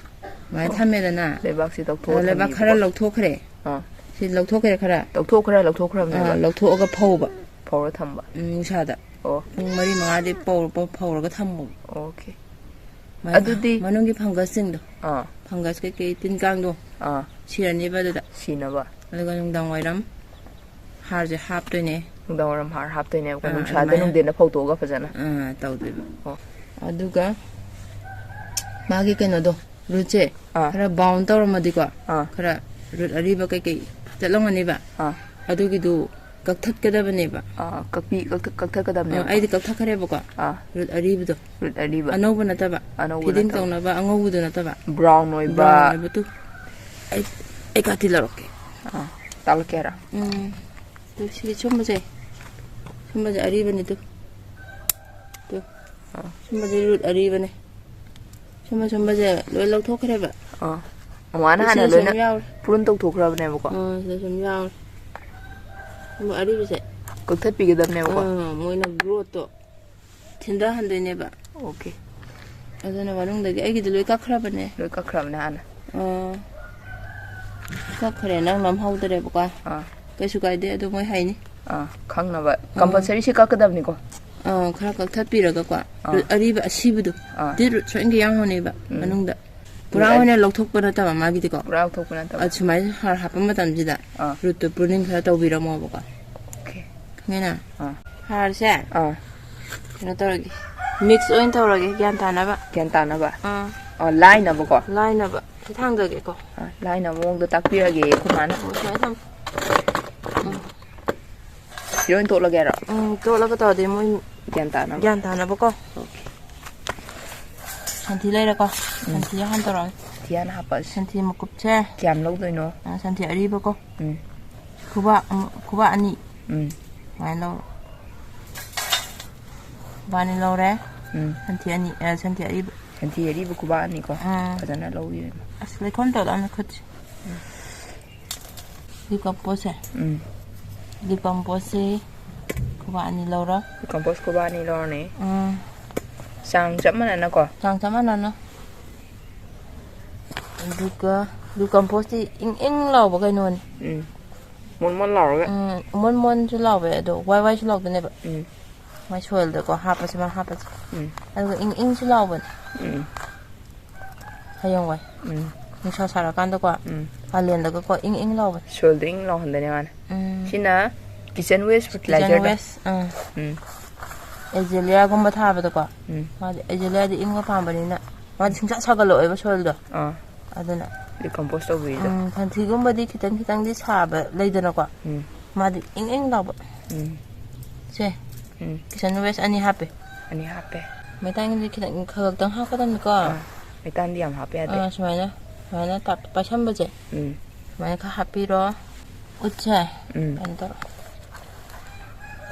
ꯁꯨꯃꯥꯏꯅ ꯑꯣ꯫ ꯊꯝꯃꯦꯗꯅ꯫ ꯂꯩꯕꯥꯛꯁꯤ ꯂꯧꯊꯣꯛꯑ ꯑꯗ ꯂꯩꯕꯥꯛ ꯊꯝꯕꯤꯕꯀꯣ꯫ ꯈꯔ ꯂꯧꯊꯣꯛꯈ꯭ꯔꯦ꯫ ꯑꯥ꯫ ꯁꯤ ꯂꯧꯊꯣꯛꯈ꯭ꯔꯦ ꯈꯔ꯫ ꯂꯧꯊꯣꯛꯈ꯭ꯔꯦ, ꯂꯧꯊꯣꯛꯈ꯭ꯔꯕꯅꯦꯕ꯫ ꯑꯥ, ꯂꯧꯊꯣꯛꯑꯒ ꯐꯧꯕ꯫ ꯐꯧꯔ ꯊꯝꯕ꯫ ꯎꯝ, ꯅꯨꯡꯁꯥꯗ꯫ ꯑꯣ꯫ ꯄꯨꯡ ꯃꯔꯤ ꯃꯉꯥꯗꯤ ꯄꯧꯔ-, ꯄꯧ-, ꯐꯧꯔꯒ ꯊꯝꯃꯣꯕ꯫ OK꯫ ꯃ-, ꯑꯗꯨꯗꯤ ꯃꯅꯨꯡꯒꯤ fungus ꯁꯤꯡꯗꯣ꯫ ꯑꯥ꯫ Fungus ꯀꯩꯀꯩ ꯇꯤꯟ ꯀꯥꯡꯗꯣ꯫ ꯑꯥ꯫ ꯁꯤꯔꯅꯤꯕ ꯑꯗꯨꯗ꯫ ꯁꯤꯅꯕ꯫ ꯑꯗꯨꯒ ꯅꯨꯡꯗꯥꯡ ꯋꯥꯏꯔꯝ ꯍꯥꯔꯁꯦ ꯍꯥꯞꯇꯣꯏꯅꯦ꯫ ꯅꯨꯡꯗꯥꯡ ꯋꯥꯏꯔꯝ ꯍꯥꯔ ꯍꯥꯞꯇꯣꯏꯅꯦꯕꯀꯣ, ꯑꯥ, ꯅꯨꯡꯁꯥꯗ ꯑꯗꯨꯃꯥꯏꯅ꯫ ꯅꯨꯡꯊꯤꯟꯗ ꯐꯧꯗꯣꯛꯑꯒ ꯐꯖꯅ꯫ ꯑꯥ, ꯇꯧꯗꯣꯏꯕ꯫ ꯑꯣ꯫ ꯑꯗꯨꯒ ꯃꯥꯒꯤ ꯀꯩꯅꯣꯗꯣ, root ꯁꯦ ꯑꯥ꯫ ꯈꯔ bound ꯇꯧꯔꯝꯃꯗꯤꯀꯣ, ꯑꯥ꯫ ꯈꯔ root ꯑꯔꯤꯕ ꯀꯩꯀꯩ ꯆꯠꯂꯝꯒꯅꯤꯕ꯫ ꯑꯥ꯫ ꯑꯗꯨꯒꯤꯗꯨ ꯀꯛꯊꯠꯀꯗꯕꯅꯦꯕ꯫ ꯑꯥ, ꯀꯛꯄꯤ-, ꯀꯛꯊꯠ-, ꯀꯛꯊꯠꯀꯗꯕꯅꯦꯕ꯫ ꯑꯥ, ꯑꯩꯗꯤ ꯀꯛꯊꯠꯈ꯭ꯔꯦꯕꯀꯣ꯫ ꯑꯥ꯫ Root ꯑꯔꯤꯕꯗꯣ꯫ Root ꯑꯔꯤꯕ꯫ ꯑꯅꯧꯕ ꯅꯠꯇꯕ꯫ ꯑꯅꯧꯕ ꯐꯤꯗꯤꯡ ꯅꯠꯇꯕ꯫ ꯇꯧꯅꯕ ꯑꯉꯧꯕꯗꯨ ꯅꯠꯇꯕ꯫ Brown ꯑꯣꯏꯕ꯫ Brown ꯑꯣꯏꯕꯗꯨ꯫ ꯑꯩ, ꯑꯩ ꯀꯥꯇꯤ ꯂꯧꯔꯛꯀꯦ꯫ ꯑꯥ꯫ ꯇꯥꯛꯂꯛꯀꯦ ꯍꯥꯏꯔꯣ? ꯎꯝ꯫ ꯇꯨ, ꯁꯤꯒꯤ ꯁꯨꯝꯕꯁꯦ, ꯁꯨꯝꯕꯁꯦ ꯑꯔꯤꯕꯅꯤ꯫ ꯇꯨ ꯇꯨ ꯑꯥ꯫ ꯁꯨꯝꯕꯁꯦ ꯔꯨꯠ ꯑꯔꯤꯕꯅꯦ꯫ ꯁꯨꯝꯕ ꯁꯨꯝꯕꯁꯦ ꯂꯣꯏ ꯂꯧꯊꯣꯛꯈ꯭ꯔꯦꯕ꯫ ꯑꯥ꯫ ꯃꯃꯥꯅ ꯁꯤꯗ ꯍꯥꯟꯅ ꯁꯨꯝ ꯂꯣꯏꯅ ꯌꯥꯎꯔꯦ꯫ ꯄ꯭ꯔꯨꯟ ꯇꯧꯊꯣꯛꯈ꯭ꯔꯕꯅꯦꯕꯀꯣ꯫ ꯑꯥ, ꯁꯤꯗ ꯁꯨꯝ ꯌꯥꯎꯔꯦ꯫ ꯁꯨꯝꯕ ꯑꯔꯤꯕꯁꯦ ꯀꯛꯊꯠꯄꯤꯒꯗꯕꯅꯦꯕꯀꯣ꯫ ꯑꯥ, ꯃꯣꯏꯅ ꯒ꯭ꯔꯣꯠꯇꯣ ꯊꯤꯟꯊꯍꯟꯗꯣꯏꯅꯦꯕ꯫ ꯑꯣꯀꯦ꯫ ꯑꯗꯨꯅ ꯃꯅꯨꯡꯗꯒꯤ ꯑꯩꯒꯤꯗꯤ ꯂꯣꯏ ꯀꯛꯈ꯭ꯔꯕꯅꯦ꯫ ꯂꯣꯏ ꯀꯛꯈ꯭ꯔꯕꯅꯦ ꯍꯥꯟꯅ꯫ ꯑꯥ꯫ ꯀꯛꯈ꯭ꯔꯦ, ꯅꯪ ꯅꯝꯍꯧꯗ꯭ꯔꯦꯕꯀꯣ꯫ ꯑꯥ꯫ ꯀꯩꯁꯨ ꯀꯥꯏꯗꯦ, ꯑꯗꯣ ꯃꯣꯏ ꯍꯥꯏꯅꯤ꯫ ꯑꯥ, ꯈꯪꯅꯕ꯫ ꯑꯥ꯫ ꯀꯝꯄꯜꯁꯔꯤ ꯁꯤ ꯀꯛꯀꯗꯕꯅꯤꯀꯣ꯫ ꯑꯥ, ꯈꯔ ꯀꯛꯊꯠꯄꯤꯔꯒꯀꯣ꯫ ꯑꯥ꯫ ꯑꯔꯤꯕ ꯑꯁꯤꯕꯗꯣ꯫ ꯑꯥ꯫ ꯗꯤ ꯔꯨꯠ ꯁꯣꯏꯅꯒ ꯌꯥꯎꯔꯅꯦꯕ ꯎꯝ꯫ ꯃꯅꯨꯡꯗ꯫ ꯄꯨꯔꯥ ꯑꯣꯏꯅ ꯂꯧꯊꯣꯛꯄ ꯅꯠꯇꯕ ꯃꯥꯒꯤꯗꯤꯀꯣ꯫ ꯄꯨꯔꯥ ꯂꯧꯊꯣꯛꯄ ꯅꯠꯇꯕ꯫ ꯑ, ꯁꯨꯃꯥꯏꯅ ꯍꯥꯔ ꯍꯥꯞꯄ ꯃꯇꯝꯁꯤꯗ ꯑꯥ꯫ ꯔꯨꯠꯇꯣ ꯄ꯭ꯔꯨꯅꯤꯡ ꯈꯔ ꯇꯧꯕꯤꯔꯝꯃꯣꯕꯀꯣ꯫ ꯑꯣꯀꯦ꯫ ꯈꯪꯉꯦꯅ? ꯑꯥ꯫ ꯍꯥꯔꯁꯦ ꯑꯥ꯫ ꯀꯩꯅꯣ ꯇꯧꯔꯒꯦ, ꯃꯤꯛꯁ ꯑꯣꯏꯅ ꯇꯧꯔꯒꯦ, ꯒ꯭ꯌꯥꯟ ꯇꯥꯅꯕ꯫ ꯒ꯭ꯌꯥꯟ ꯇꯥꯅꯕ? ꯑꯥ꯫ ꯑꯣ, ꯂꯥꯏꯅꯕꯀꯣ? ꯂꯥꯏꯅꯕ꯫ ꯁꯤ ꯊꯥꯡꯗꯒꯦꯀꯣ꯫ ꯑꯥ, ꯂꯥꯏꯅꯕ ꯃꯑꯣꯡꯗ ꯇꯥꯛꯄꯤꯔꯒꯦ ꯑꯩꯈꯣꯏ ꯃꯥꯅ꯫ ꯑꯣ, ꯁꯨꯃꯥꯏꯅ ꯊꯝꯃꯣ꯫ ꯎꯝ꯫ ꯁꯤ ꯑꯣꯏꯅ ꯇꯣꯠꯂꯒꯦ ꯍꯥꯏꯔꯣ? ꯎꯝ, ꯇꯣꯠꯂꯒ ꯇꯧꯔꯗꯤ ꯃꯣꯏ ꯒ꯭ꯌꯥꯟ ꯇꯥꯅꯕ꯫ ꯒ꯭ꯌꯥꯟ ꯇꯥꯅꯕꯀꯣ꯫ ꯑꯣꯀꯦ꯫ ꯁꯟꯊꯤ ꯂꯩꯔꯦꯀꯣ꯫ ꯎꯝ꯫ ꯁꯟꯊꯤ ꯍꯥꯟꯅ ꯇꯧꯔꯛꯑꯒꯦ꯫ ꯁꯟꯊꯤ ꯍꯥꯟꯅ ꯍꯥꯞꯄꯛꯑꯁꯤ꯫ ꯁꯟꯊꯤ ꯃꯀꯨꯞꯁꯦ꯫ ꯀꯌꯥꯝ ꯂꯧꯗꯣꯏꯅꯣ? ꯑ, ꯁꯟꯊꯤ ꯑꯔꯤꯕꯀꯣ꯫ ꯎꯝ꯫ ꯈꯨꯕꯥꯛ ꯑꯃ, ꯈꯨꯕꯥꯛ ꯑꯅꯤ꯫ ꯎꯝ꯫ ꯁꯨꯃꯥꯏꯅ ꯂꯧꯔꯣ꯫ ꯈꯨꯕꯥꯛ ꯑꯅꯤ ꯂꯧꯔꯦ꯫ ꯎꯝ꯫ ꯁꯟꯊꯤ ꯑꯅꯤ, ꯑ, ꯁꯟꯊꯤ ꯑꯔꯤꯕ꯫ ꯁꯟꯊꯤ ꯑꯔꯤꯕ ꯈꯨꯕꯥꯛ ꯑꯅꯤꯀꯣ꯫ ꯎꯝ꯫ ꯐꯖꯅ ꯂꯧꯕꯤꯔꯣ꯫ ꯑꯁ, ꯂꯩꯈꯣꯝ ꯇꯧꯔꯛꯑꯅꯤ ꯈꯨꯠꯁꯦ꯫ ꯎꯝ꯫ ꯗꯤꯀꯝꯄꯣꯁꯁꯦ꯫ ꯎꯝ꯫ ꯗꯤꯀꯝꯄꯣꯁꯁꯦ ꯈꯨꯕꯥꯛ ꯑꯅꯤ ꯂꯧꯔꯣ꯫ ꯗꯤꯀꯝꯄꯣꯁ ꯈꯨꯕꯥꯛ ꯑꯅꯤ ꯂꯧꯔꯅꯤ꯫ ꯎꯝ꯫ ꯆꯥꯡ ꯆꯞ ꯃꯥꯟꯅꯅꯀꯣ? ꯆꯥꯡ ꯆꯞ ꯃꯥꯟꯅꯅ꯫ ꯑꯗꯨꯒ ꯗꯤꯀꯝꯄꯣꯁꯇꯤ ꯏꯪ ꯏꯪ ꯂꯥꯎꯕ ꯀꯩꯅꯣꯅꯤ꯫ ꯎꯝ꯫ ꯃꯣꯟ ꯃꯣꯟ ꯂꯥꯎꯔꯒ꯫ ꯎꯝ, ꯃꯣꯟ ꯃꯣꯟꯁꯨ ꯂꯥꯎꯋꯦ, ꯑꯗꯣ ꯋꯥꯏ ꯋꯥꯏꯁꯨ ꯂꯥꯎꯗꯣꯏꯅꯦꯕ꯫ ꯎꯝ꯫ ꯃꯥꯏ ꯁꯣꯏꯜꯗꯀꯣ ꯍꯥꯞꯄꯁꯤ, ꯃꯥ ꯍꯥꯞꯄꯁꯤ꯫ ꯎꯝ꯫ ꯑꯗꯨꯒ ꯏꯪ ꯏꯪꯁꯨ ꯂꯥꯎꯕꯅꯦ꯫ ꯎꯝ꯫ ꯍꯌꯦꯡꯋꯥꯏ꯫ ꯎꯝ꯫ ꯅꯨꯡꯁꯥ ꯁꯥꯔꯀꯥꯟꯗꯀꯣ, ꯎꯝ꯫ ꯀꯥꯂꯦꯟꯗꯒꯀꯣ ꯏꯪ ꯏꯪ ꯂꯥꯎꯕꯅꯦ꯫ ꯁꯣꯏꯜꯗ ꯏꯪ ꯂꯥꯎꯍꯟꯗꯣꯏꯅꯦ ꯃꯥꯅ꯫ ꯎꯝ꯫ ꯁꯤꯅ kitchen waste fertilizer ꯗꯣ꯫ Kitchen waste, ꯑꯥ꯫ ꯎꯝ꯫ ꯑꯦꯖꯦꯂꯤꯌꯥꯒꯨꯝꯕ ꯊꯥꯕꯗꯀꯣ, ꯎꯝ꯫ ꯃꯥꯗꯤ ꯑꯦꯖꯦꯂꯤꯌꯥꯗꯤ ꯏꯪꯕ ꯄꯥꯝꯕꯅꯤꯅ, ꯃꯥꯗꯤ ꯁꯨꯡꯁꯥ ꯁꯥꯒꯠꯂꯛꯑꯣꯏꯕ ꯁꯣꯏꯜꯗꯣ꯫ ꯑꯥ꯫ ꯑꯗꯨꯅ꯫ ꯗꯤꯀꯝꯄꯣꯁ ꯇꯧꯕꯤꯗꯣ꯫ ꯎꯝ, ꯁꯟꯊꯤꯒꯨꯝꯕꯗꯤ ꯈꯤꯇꯪ ꯈꯤꯇꯪꯗꯤ ꯁꯥꯕ ꯂꯩꯗꯅꯀꯣ꯫ ꯎꯝ꯫ ꯃꯥꯗꯤ ꯏꯪ ꯏꯪ ꯂꯥꯎꯕ꯫ ꯎꯝ꯫ ꯁꯦ꯫ ꯎꯝ꯫ Kitchen waste ꯑꯅꯤ ꯍꯥꯞꯄꯦ꯫ ꯑꯅꯤ ꯍꯥꯞꯄꯦ꯫ ꯃꯩꯇꯥꯟꯒꯤꯗꯤ ꯈꯤꯇꯪ ꯈꯒꯛꯇꯪ ꯍꯥꯞꯀꯗꯕꯅꯤꯀꯣ꯫ ꯑꯥ, ꯃꯩꯇꯥꯟꯗꯤ ꯌꯥꯝ ꯍꯥꯞꯄ ꯌꯥꯗꯦ꯫ ꯑꯥ, ꯁꯨꯃꯥꯏꯅ, ꯁꯨꯃꯥꯏꯅ ꯇꯥꯞ-, ꯄꯥꯏꯁꯟꯕꯁꯦ꯫ ꯎꯝ꯫ ꯁꯨꯃꯥꯏꯅ ꯈꯔ ꯍꯥꯞꯄꯤꯔꯣ꯫ ꯎꯠꯁꯦ ꯎꯝ꯫ ꯀꯩꯅꯣ ꯇꯧꯔꯣ,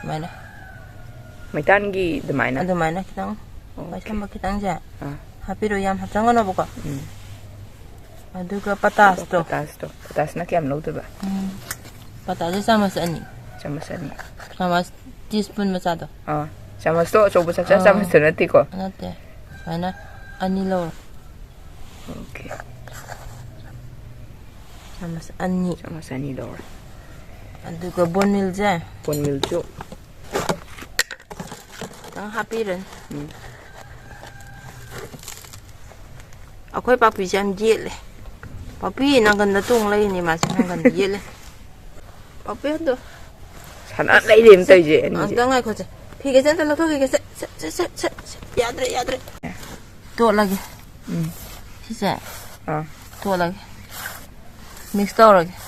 ꯁꯨꯃꯥꯏꯅ, ꯃꯩꯇꯥꯟꯒꯤ ꯑꯗꯨꯃꯥꯏꯅ꯫ ꯑꯗꯨꯃꯥꯏꯅ ꯈꯤꯇꯪ ꯑꯣꯀꯦ꯫ ꯄꯥꯏꯁꯟꯕ ꯈꯤꯇꯪꯁꯦ ꯑꯥ꯫ ꯍꯥꯞꯄꯤꯔꯣ, ꯌꯥꯝ ꯍꯥꯞꯆꯟꯒꯅꯣꯕꯀꯣ꯫ ꯎꯝ꯫ ꯑꯗꯨꯒ ꯄꯇꯥꯁꯇꯣ, ꯄꯇꯥꯁꯇꯣ ꯄꯇꯥꯁꯅ ꯀꯌꯥꯝ ꯂꯧꯗꯣꯏꯕ? ꯎꯝ, ꯄꯇꯥꯁꯦ ꯆꯥꯃꯁ ꯑꯅꯤ, ꯆꯥꯃꯁ ꯑꯅꯤ꯫ ꯆꯥꯃꯁ, ꯇꯤ ꯁ꯭ꯄꯨꯟ ꯃꯆꯥꯗꯣ, ꯑꯥ꯫ ꯆꯥꯃꯁꯇꯣ ꯑꯆꯧꯕ ꯆꯥꯛꯆꯥ ꯑꯥ꯫ ꯆꯥꯃꯁꯇꯣ ꯅꯠꯇꯦꯀꯣ? ꯅꯠꯇꯦ, ꯁꯨꯃꯥꯏꯅ ꯑꯅꯤ ꯂꯧꯔꯣ, ꯑꯣꯀꯦ꯫ ꯆꯥꯃꯁ ꯑꯅꯤ꯫ ꯆꯥꯃꯁ ꯑꯅꯤ ꯂꯧꯔꯦ꯫ ꯑꯗꯨꯒ ꯕꯣꯟ ꯃꯤꯜꯁꯦ ꯕꯣꯟ ꯃꯤꯜꯁꯨ꯫ ꯈꯤꯇꯪ ꯍꯥꯞꯄꯤꯔꯅꯤ꯫ ꯎꯝ꯫ ꯑꯩꯈꯣꯏ ꯄꯥꯛꯄꯤꯁꯦ ꯌꯥꯝ ꯌꯦꯠꯂꯦ꯫ ꯄꯥꯛꯄꯤ ꯅꯪꯒꯟꯗ ꯇꯣꯡ ꯂꯩꯔꯤꯅꯦ ꯃꯥꯁꯦ, ꯅꯪꯒꯟꯗ ꯌꯦꯠꯂꯦ꯫ ꯄꯥꯛꯄꯤ ꯑꯗꯣ ꯁꯅꯥ ꯂꯩꯔꯦꯅ ꯇꯧꯔꯤꯁꯦ ꯑꯅꯤꯁꯦ꯫ ꯑꯝꯇ ꯉꯥꯏꯈꯣꯁꯦ꯫ ꯐꯤꯒꯁꯦ ꯑꯝꯇ ꯂꯧꯊꯣꯛꯈꯤꯒꯦ꯫ ꯁꯦ, ꯁꯦ, ꯁꯦ, ꯁꯦ, ꯁꯦ, ꯁꯦ꯫ ꯌꯥꯗ꯭ꯔꯦ, ꯌꯥꯗ꯭ꯔꯦ꯫ ꯇꯣꯠꯂꯒꯦ꯫ ꯎꯝ꯫ ꯁꯤꯁꯦ ꯑꯥ꯫ ꯇꯣꯠꯂꯒꯦ꯫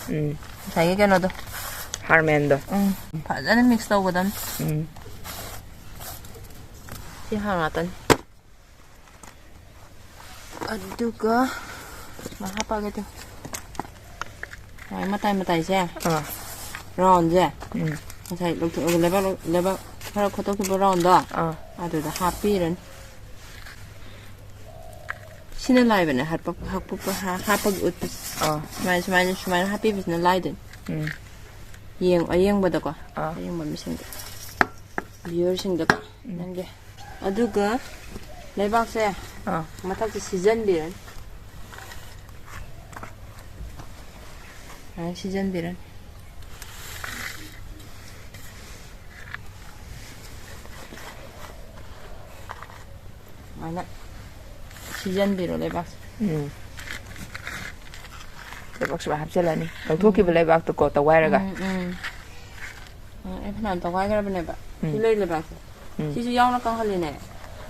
ꯎꯝ꯫ ꯉꯁꯥꯏꯒꯤ ꯀꯩꯅꯣꯗꯣ꯫ ꯍꯥꯔꯃꯦꯟꯗꯣ꯫ ꯎꯝ꯫ ꯐꯖꯅ ꯃꯤꯛꯁ ꯇꯧꯒꯗꯝꯅꯤ꯫ ꯎꯝ꯫ ꯁꯤ ꯍꯥꯔ ꯉꯥꯛꯇꯅꯤ꯫ ꯑꯗꯨꯒ ꯁꯨꯃꯥꯏꯅ ꯍꯥꯞꯄꯛꯑꯒꯦ ꯇꯨ꯫ ꯁꯨꯃꯥꯏꯅ ꯃꯇꯥꯏ ꯃꯇꯥꯏꯁꯦ꯫ ꯑꯥ꯫ ꯔꯥꯎꯟꯁꯦ꯫ ꯎꯝ꯫ ꯉꯁꯥꯏ ꯂꯧꯊꯣꯛꯑꯒ ꯂꯩꯕꯥꯛ ꯂꯧ-, ꯂꯩꯕꯥꯛ ꯈꯔ ꯈꯣꯠꯇꯣꯛꯈꯤꯕ ꯔꯥꯎꯟꯗꯣ꯫ ꯑꯥ꯫ ꯑꯗꯨꯗ ꯍꯥꯞꯄꯤꯔꯅꯤ꯫ ꯁꯤꯅ ꯂꯥꯏꯕꯅꯦ ꯍꯥꯠꯄ-, ꯍꯥꯞꯄ-, ꯍꯥ-, ꯍꯥꯞꯄꯒꯤ ꯎꯠꯄꯁꯦ꯫ ꯑꯥ꯫ ꯁꯨꯃꯥꯏꯅ, ꯁꯨꯃꯥꯏꯅ, ꯁꯨꯃꯥꯏꯅ ꯍꯥꯞꯄꯤꯕꯁꯤꯅ ꯂꯥꯏꯗꯣꯏꯅꯤ꯫ ꯎꯝ꯫ ꯌꯦꯡ-, ꯑꯌꯦꯡꯕꯗꯀꯣ꯫ ꯑꯥ꯫ ꯑꯌꯦꯡꯕ ꯃꯤꯁꯤꯡꯗ꯫ ꯚ꯭ꯌꯨꯋꯔꯁꯤꯡꯗꯀꯣ꯫ ꯎꯝ꯫ ꯅꯪꯒꯤ꯫ ꯑꯗꯨꯒ ꯂꯩꯕꯥꯛꯁꯦ ꯑꯥ꯫ ꯃꯊꯛꯁꯦ ꯁꯤꯖꯟꯕꯤꯔꯅꯤ꯫ ꯁꯨꯃꯥꯏꯅ ꯁꯤꯖꯟꯕꯤꯔꯅꯤ꯫ ꯁꯨꯃꯥꯏꯅ ꯁꯤꯖꯟꯕꯤꯔꯣ ꯂꯩꯕꯥꯛꯁꯦ꯫ ꯎꯝ꯫ ꯂꯩꯕꯥꯛ ꯁꯨꯃꯥꯏꯅ ꯍꯥꯞꯆꯤꯜꯂꯅꯤ꯫ ꯂꯧꯊꯣꯛꯈꯤꯕ ꯂꯩꯕꯥꯛꯇꯨꯀꯣ ꯇꯧꯒꯥꯏꯔꯒ꯫ ꯎꯝ, ꯎꯝ꯫ ꯎꯝ, ꯑꯩ ꯐꯅꯌꯥꯝ ꯇꯧꯒꯥꯏꯈ꯭ꯔꯕꯅꯦꯕ꯫ ꯁꯤ ꯎꯝ꯫ ꯂꯩ ꯂꯩꯕꯥꯛꯁꯦ꯫ ꯎꯝ꯫ ꯁꯤꯁꯨ ꯌꯥꯎꯅ ꯀꯪꯍꯜꯂꯤꯅꯦ꯫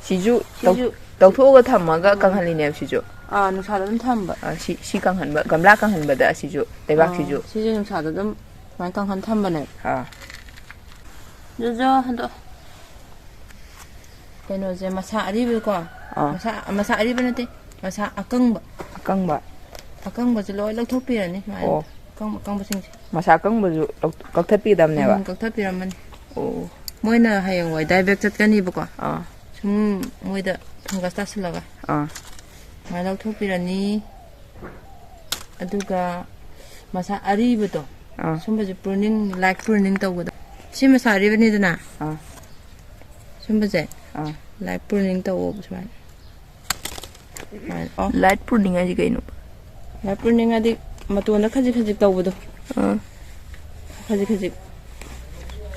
ꯁꯤꯁꯨ ꯁꯤꯁꯨ ꯇꯧ-, ꯇꯧꯊꯣꯛꯑꯒ ꯊꯝꯃꯒ ꯎꯝ꯫ ꯀꯪꯍꯜꯂꯤꯅꯦꯕ ꯁꯤꯁꯨ꯫ ꯑꯥ, ꯅꯨꯡꯁꯥꯗ ꯑꯗꯨꯝ ꯊꯝꯕ꯫ ꯑꯥ, ꯁꯤ, ꯁꯤ ꯀꯪꯍꯟꯕ, ꯒꯝꯂꯥ ꯀꯪꯍꯟꯕꯗ ꯑꯁꯤꯁꯨ, ꯂꯩꯕꯥꯛꯁꯤꯁꯨ꯫ ꯑꯥ, ꯁꯤꯁꯨ ꯅꯨꯡꯁꯥꯗ ꯑꯗꯨꯝ ꯁꯨꯃꯥꯏꯅ ꯀꯪꯍꯟ ꯊꯝꯕꯅꯦꯕ꯫ ꯑꯥ꯫ ꯖꯣꯖꯣ ꯍꯟꯗꯣꯛ꯫ ꯀꯩꯅꯣꯁꯦ ꯃꯁꯥ ꯑꯔꯤꯕꯀꯣ꯫ ꯑꯥ꯫ ꯃꯁꯥ, ꯃꯁꯥ ꯑꯔꯤꯕ ꯅꯠꯇꯦ, ꯃꯁꯥ ꯑꯀꯪꯕ꯫ ꯑꯀꯪꯕ꯫ ꯑꯀꯪꯕꯁꯦ ꯂꯣꯏ ꯂꯧꯊꯣꯛꯄꯤꯔꯅꯤ ꯁꯨꯃꯥꯏꯅ꯫ ꯑꯣ꯫ ꯑꯀꯪꯕ, ꯑꯀꯪꯕꯁꯤꯡꯁꯦ꯫ ꯃꯁꯥ ꯀꯪꯕꯁꯨ ꯂꯧ- ꯀꯛꯊꯠꯄꯤꯒꯗꯕꯅꯦꯕ? ꯎꯝ, ꯀꯛꯊꯠꯄꯤꯔꯝꯃꯅꯤ꯫ ꯑꯣ ꯃꯣꯏꯅ ꯍꯌꯦꯡꯋꯥꯏ ꯗꯥꯏꯕꯦꯛ ꯆꯠꯀꯅꯤꯕꯀꯣ꯫ ꯑꯥ ꯁꯨꯝ ꯃꯣꯏꯗ ꯐꯪꯒꯁ ꯇꯥꯁꯤꯜꯂꯒ ꯑꯥ ꯁꯨꯃꯥꯏꯅ ꯂꯧꯊꯣꯛꯄꯤꯔꯅꯤ꯫ ꯑꯗꯨꯒ ꯃꯁꯥ ꯑꯔꯤꯕꯗꯣ, ꯑꯥ ꯁꯨꯝꯕꯁꯦ ꯄ꯭ꯔꯨꯅꯤꯡ, ꯂꯥꯏꯠ ꯄ꯭ꯔꯨꯅꯤꯡ ꯇꯧꯒꯗꯕ꯫ ꯁꯤ ꯃꯁꯥ ꯑꯔꯤꯕꯅꯤꯗꯅ, ꯑꯥ ꯁꯨꯝꯕꯁꯦ ꯑꯥ ꯂꯥꯏꯠ ꯄ꯭ꯔꯨꯅꯤꯡ ꯇꯧꯋꯣꯕ ꯁꯨꯃꯥꯏꯅ꯫ ꯁꯨꯃꯥꯏꯅ ꯑꯣ ꯂꯥꯏꯠ ꯄ꯭ꯔꯨꯅꯤꯡ ꯍꯥꯏꯁꯦ ꯀꯩꯅꯣ? ꯂꯥꯏꯠ ꯄ꯭ꯔꯨꯅꯤꯡ ꯍꯥꯏꯗꯤ ꯃꯇꯣꯟꯗ ꯈꯖꯤꯛ ꯈꯖꯤꯛ ꯇꯧꯕꯗꯣ, ꯑꯥ ꯈꯖꯤꯛ ꯈꯖꯤꯛ꯫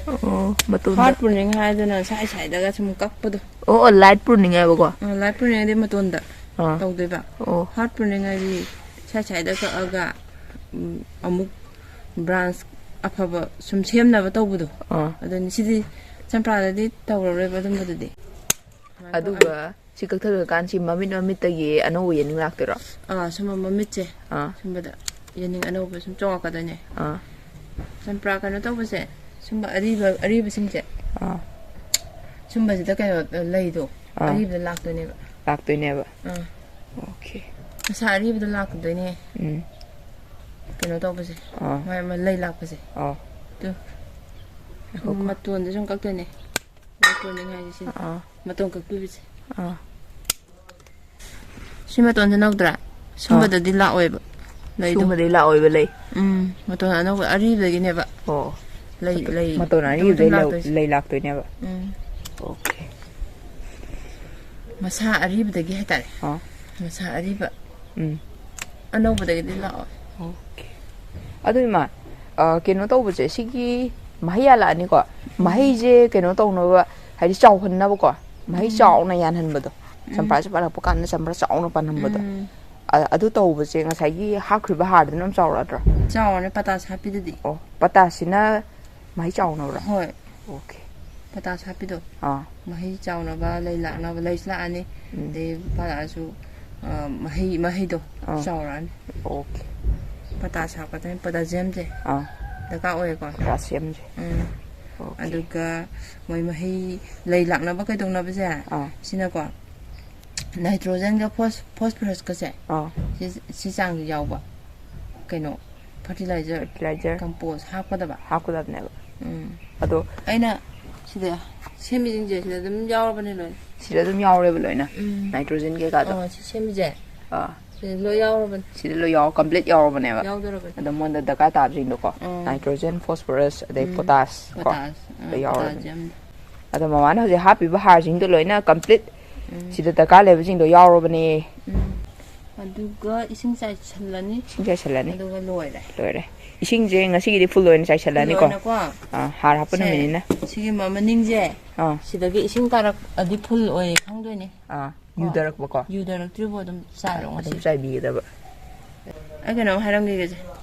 ꯑꯣ ꯃꯇꯣꯟꯗ ꯍꯥꯔꯠ ꯄ꯭ꯔꯨꯅꯤꯡ ꯍꯥꯏꯗꯅ ꯁꯥꯏ ꯁꯥꯏꯗꯒ ꯁꯨꯝ ꯀꯛꯄꯗꯣ꯫ ꯑꯣ ꯑꯣ ꯂꯥꯏꯠ ꯄ꯭ꯔꯨꯅꯤꯡ ꯍꯥꯏꯕꯀꯣ? ꯑ, ꯂꯥꯏꯠ ꯄ꯭ꯔꯨꯅꯤꯡ ꯍꯥꯏꯗꯤ ꯃꯇꯣꯟꯗ ꯑꯥ ꯇꯧꯗꯣꯏꯕ꯫ ꯑꯣ ꯍꯥꯔꯠ ꯄ꯭ꯔꯨꯅꯤꯡ ꯍꯥꯏꯗꯤ ꯁꯥꯏ ꯁꯥꯏꯗ ꯀꯛꯑꯒ, ꯎꯝ, ꯑꯃꯨꯛ ꯕ꯭ꯔꯥꯟꯁ ꯑꯐꯕ ꯁꯨꯝ ꯁꯦꯝꯅꯕ ꯇꯧꯕꯗꯣ꯫ ꯑꯥ ꯑꯗꯨꯅꯤ꯫ ꯁꯤꯗꯤ ꯆꯝꯄ꯭ꯔꯥꯗꯗꯤ ꯇꯧꯔꯔꯣꯏꯕ ꯑꯗꯨꯝꯕꯗꯨꯗꯤ꯫ ꯑꯗꯨꯒ ꯁꯤ ꯀꯛꯊꯠꯂꯀꯥꯟ ꯁꯤ ꯃꯃꯤꯠ ꯃꯃꯤꯠꯇꯒꯤ ꯑꯅꯧꯕ ꯌꯦꯅꯤꯡ ꯂꯥꯛꯇꯣꯏꯔꯣ? ꯑꯥ, ꯁꯨꯝꯕ ꯃꯃꯤꯠꯁꯦ, ꯑꯥ ꯁꯨꯝꯕꯗ ꯌꯦꯅꯤꯡ ꯑꯅꯧꯕ ꯁꯨꯝ ꯆꯣꯡꯉꯛꯀꯗꯣꯏꯅꯦ꯫ ꯑꯥ ꯆꯝꯄ꯭ꯔꯥ ꯀꯩꯅꯣ ꯇꯧꯕꯁꯦ, ꯁꯨꯝꯕ ꯑꯔꯤꯕ, ꯑꯔꯤꯕꯁꯤꯡꯁꯦ, ꯑꯥ ꯁꯨꯝꯕꯁꯤꯗ ꯀꯩꯅꯣ ꯂꯩꯗꯣ ꯑꯥ꯫ ꯑꯔꯤꯕꯗ ꯂꯥꯛꯇꯣꯏꯅꯦꯕ꯫ ꯂꯥꯛꯇꯣꯏꯅꯦꯕ꯫ ꯑꯥ ꯑꯣꯀꯦ꯫ ꯃꯁꯥ ꯑꯔꯤꯕꯗ ꯂꯥꯛꯀꯗꯣꯏꯅꯦ꯫ ꯎꯝ ꯀꯩꯅꯣ ꯇꯧꯕꯁꯦ, ꯑꯥ ꯃꯥꯏ ꯑꯃ ꯂꯩ ꯂꯥꯛꯄꯁꯦ꯫ ꯑꯥ ꯇꯨ꯫ ꯉꯥꯏꯈꯣꯀꯣ꯫ ꯃꯇꯣꯟꯗ ꯁꯨꯝ ꯀꯛꯇꯣꯏꯅꯦ꯫ ꯃꯇꯣꯟ ꯍꯥꯏꯁꯦ ꯁꯤꯅꯤ꯫ ꯑꯥ ꯃꯇꯣꯟ ꯀꯛꯄꯤꯕꯁꯦ꯫ ꯑꯥ ꯁꯤ ꯃꯇꯣꯟꯁꯦ ꯅꯧꯗ꯭ꯔꯥ? ꯁꯨꯝꯕꯗꯗꯤ ꯂꯥꯛꯑꯣꯏꯕ ꯂꯩꯗꯣ꯫ ꯁꯨꯝꯕꯗꯩ ꯂꯥꯛꯑꯣꯏꯕ ꯂꯩ꯫ ꯎꯝ, ꯃꯇꯣꯟ ꯑꯅꯧꯕ ꯑꯔꯤꯕꯗꯒꯤꯅꯦꯕ꯫ ꯑꯣ ꯂꯩ, ꯂꯩ ꯃꯇꯣꯟ ꯑꯗꯨꯝ ꯑꯔꯤꯕꯗꯩ ꯂꯧ- ꯂꯥꯛꯇꯣꯏꯁꯦ꯫ ꯂꯩ ꯂꯥꯛꯇꯣꯏꯅꯦꯕ꯫ ꯎꯝ, ꯑꯣꯀꯦ꯫ ꯃꯁꯥ ꯑꯔꯤꯕꯗꯒꯤ ꯍꯥꯏꯇꯥꯔꯦ꯫ ꯑꯥ ꯃꯁꯥ ꯑꯔꯤꯕ꯫ ꯎꯝ ꯑꯅꯧꯕꯗꯒꯤꯗꯤ ꯂꯥꯛꯑꯣ꯫ ꯑꯣꯀꯦ꯫ ꯑꯗꯨ ꯏꯃꯥ, ꯑ, ꯀꯩꯅꯣ ꯇꯧꯕꯁꯦ, ꯁꯤꯒꯤ ꯃꯍꯩ ꯌꯥꯜꯂꯛꯑꯅꯤꯀꯣ? ꯃꯍꯩꯁꯦ ꯀꯩꯅꯣ ꯇꯧꯅꯕ, ꯍꯥꯏꯗꯤ ꯆꯥꯎꯍꯟꯅꯕꯀꯣ? ꯃꯍꯩ ꯆꯥꯎꯅ ꯌꯥꯟꯍꯟꯕꯗꯣ꯫ ꯆꯝꯄ꯭ꯔꯥꯁꯦ ꯄꯥꯜꯂꯛꯄ ꯀꯥꯟꯗ ꯆꯝꯄ꯭ꯔꯥ ꯆꯥꯎꯅ ꯄꯥꯟꯍꯟꯕꯗꯣ꯫ ꯎꯝ꯫ ꯑ- ꯑꯗꯨ ꯇꯧꯕꯁꯦ ꯉꯁꯥꯏꯒꯤ ꯍꯥꯞꯈ꯭ꯔꯤꯕ ꯍꯥꯔꯗꯨꯅ ꯑꯗꯨꯝ ꯆꯥꯎꯔꯛꯑꯗ꯭ꯔꯣ? ꯆꯥꯎꯔꯅꯤ, ꯄꯇꯥꯁ ꯍꯥꯞꯄꯤꯗꯨꯗꯤ꯫ ꯑꯣ, ꯄꯇꯥꯁꯤꯅ ꯃꯍꯩ ꯆꯥꯎꯅꯕ꯭ꯔꯣ? ꯍꯣꯏ, ꯑꯣꯀꯦ꯫ ꯄꯇꯥꯁ ꯍꯥꯞꯄꯤꯗꯣ꯫ ꯑꯥ ꯃꯍꯩ ꯆꯥꯎꯅꯕ, ꯂꯩ ꯂꯥꯛꯅꯕ, ꯂꯩꯁꯨ ꯂꯥꯛꯑꯅꯤ꯫ ꯎꯝ꯫ ꯑꯗꯩ ꯄꯥꯜꯂꯛꯑꯁꯨ, ꯑ, ꯃꯍꯩ, ꯃꯍꯩꯗꯣ ꯑꯥ꯫ ꯆꯥꯎꯔꯛꯑꯅꯤ꯫ ꯑꯣꯀꯦ꯫ ꯄꯇꯥꯁ ꯍꯥꯞꯀꯗꯣꯏꯅꯤ, ꯄꯇꯥꯁꯤꯌꯝꯁꯦ ꯑꯥ ꯗꯔꯀꯥꯔ ꯑꯣꯏꯌꯦꯀꯣ꯫ ꯄꯣꯇꯥꯁꯤꯌꯝꯁꯦ꯫ ꯎꯝ꯫ ꯑꯣꯀꯦ꯫ ꯑꯗꯨꯒ ꯃꯣꯏ ꯃꯍꯩ, ꯂꯩ ꯂꯥꯛꯅꯕ ꯀꯩꯗꯧꯅꯕꯁꯦ, ꯑꯥ ꯁꯤꯅꯀꯣ, ꯅꯥꯏꯇ꯭ꯔꯣꯖꯟꯒ ꯐꯣꯁ-, ꯐꯣꯁꯐꯔꯁꯀꯁꯦ, ꯑꯥ ꯁꯤ, ꯁꯤ ꯆꯥꯡꯁꯦ ꯌꯥꯎꯕ ꯀꯩꯅꯣ Fertilizer, fertilizer compost ꯍꯥꯞꯀꯗꯕ. ꯍꯥꯞꯀꯗꯕꯅꯦꯕ꯫ ꯎꯝ ꯑꯗꯣ ꯑꯩꯅ ꯁꯤꯗ ꯁꯦꯝꯃꯤꯁꯤꯡꯁꯦ ꯁꯤꯗ ꯑꯗꯨꯝ ꯌꯥꯎꯔꯕꯅꯦ ꯂꯣꯏꯅ. ꯁꯤꯗ ꯑꯗꯨꯝ ꯌꯥꯎꯔꯦꯕ ꯂꯣꯏꯅ, ꯎꯝ. nitrogen ꯀꯩꯀꯥꯗꯣ꯫ ꯑꯣ, ꯁꯤ ꯁꯦꯝꯃꯤꯁꯦ ꯑꯥ, ꯁꯤꯗ ꯂꯣꯏ ꯌꯥꯎꯔꯕꯅꯦ. ꯁꯤꯗ ꯂꯣꯏ ꯌꯥꯎ, complete ꯌꯥꯎꯔꯕꯅꯦꯕ꯫ ꯌꯥꯎꯗꯣꯔꯕꯅꯦ. ꯑꯗꯣ ꯃꯉꯣꯟꯗ ꯗꯔꯀꯥꯔ ꯇꯥꯕꯁꯤꯡꯗꯣꯀꯣ, ꯎꯝ. nitrogen, phosphorus, ꯑꯗꯩ ꯎꯝ. potash ꯀꯣ, Potash, ꯎꯝ, ꯂꯣꯏ ꯌꯥꯎꯔꯕꯅꯦ꯫ Potassium. ꯑꯗꯣ ꯃꯃꯥꯅ ꯍꯧꯖꯤꯛ ꯍꯥꯞꯄꯤꯕ ꯍꯥꯔꯁꯤꯡꯗꯣ ꯂꯣꯏꯅ complete ꯎꯝ. ꯁꯤꯗ ꯗꯔꯀꯥꯔ ꯂꯩꯕꯁꯤꯡꯗꯣ ꯌꯥꯎꯔꯕꯅꯦ꯫ ꯎꯝ. ꯑꯗꯨꯒ ꯏꯁꯤꯡ ꯆꯥꯏꯁꯜꯂꯅꯤ. ꯏꯁꯤꯡ ꯆꯥꯏꯁꯜꯂꯅꯤ꯫ ꯑꯗꯨꯒ ꯂꯣꯏꯔꯦ. ꯂꯣꯏꯔꯦ꯫ ꯏꯁꯤꯡꯁꯦ ꯉꯁꯤꯒꯤꯗꯤ full ꯑꯣꯏꯅ ꯆꯥꯏꯁꯜꯂꯅꯤꯀꯣ꯫ ꯂꯣꯏꯅꯀꯣ. ꯑꯥ, ꯍꯥꯔ ꯍꯥꯞꯄ ꯁꯦ, ꯅꯨꯃꯤꯠꯅꯤꯅ꯫ ꯁꯤꯒꯤ ꯃ-, ꯃꯅꯤꯡꯁꯦ ꯑꯥ, ꯁꯤꯗꯒꯤ ꯏꯁꯤꯡ ꯇꯥꯔꯛꯑꯗꯤ full ꯑꯣꯏꯌꯦ ꯈꯪꯗꯣꯏꯅꯦ. ꯑꯥ, ꯀꯣ? ꯌꯨꯗꯔꯛꯄꯀꯣ꯫ ꯌꯨꯗꯔꯛꯇ꯭ꯔꯤꯕꯣ ꯑꯗꯨꯝ ꯆꯥꯏꯔꯣ ꯑꯗꯨꯝ ꯉꯁꯤ. ꯆꯥꯏꯕꯤꯒꯗꯕ꯫ ꯑꯩ ꯀꯩꯅꯣꯝ ꯍꯥꯏꯔꯝꯒꯦ ꯏꯆꯦ.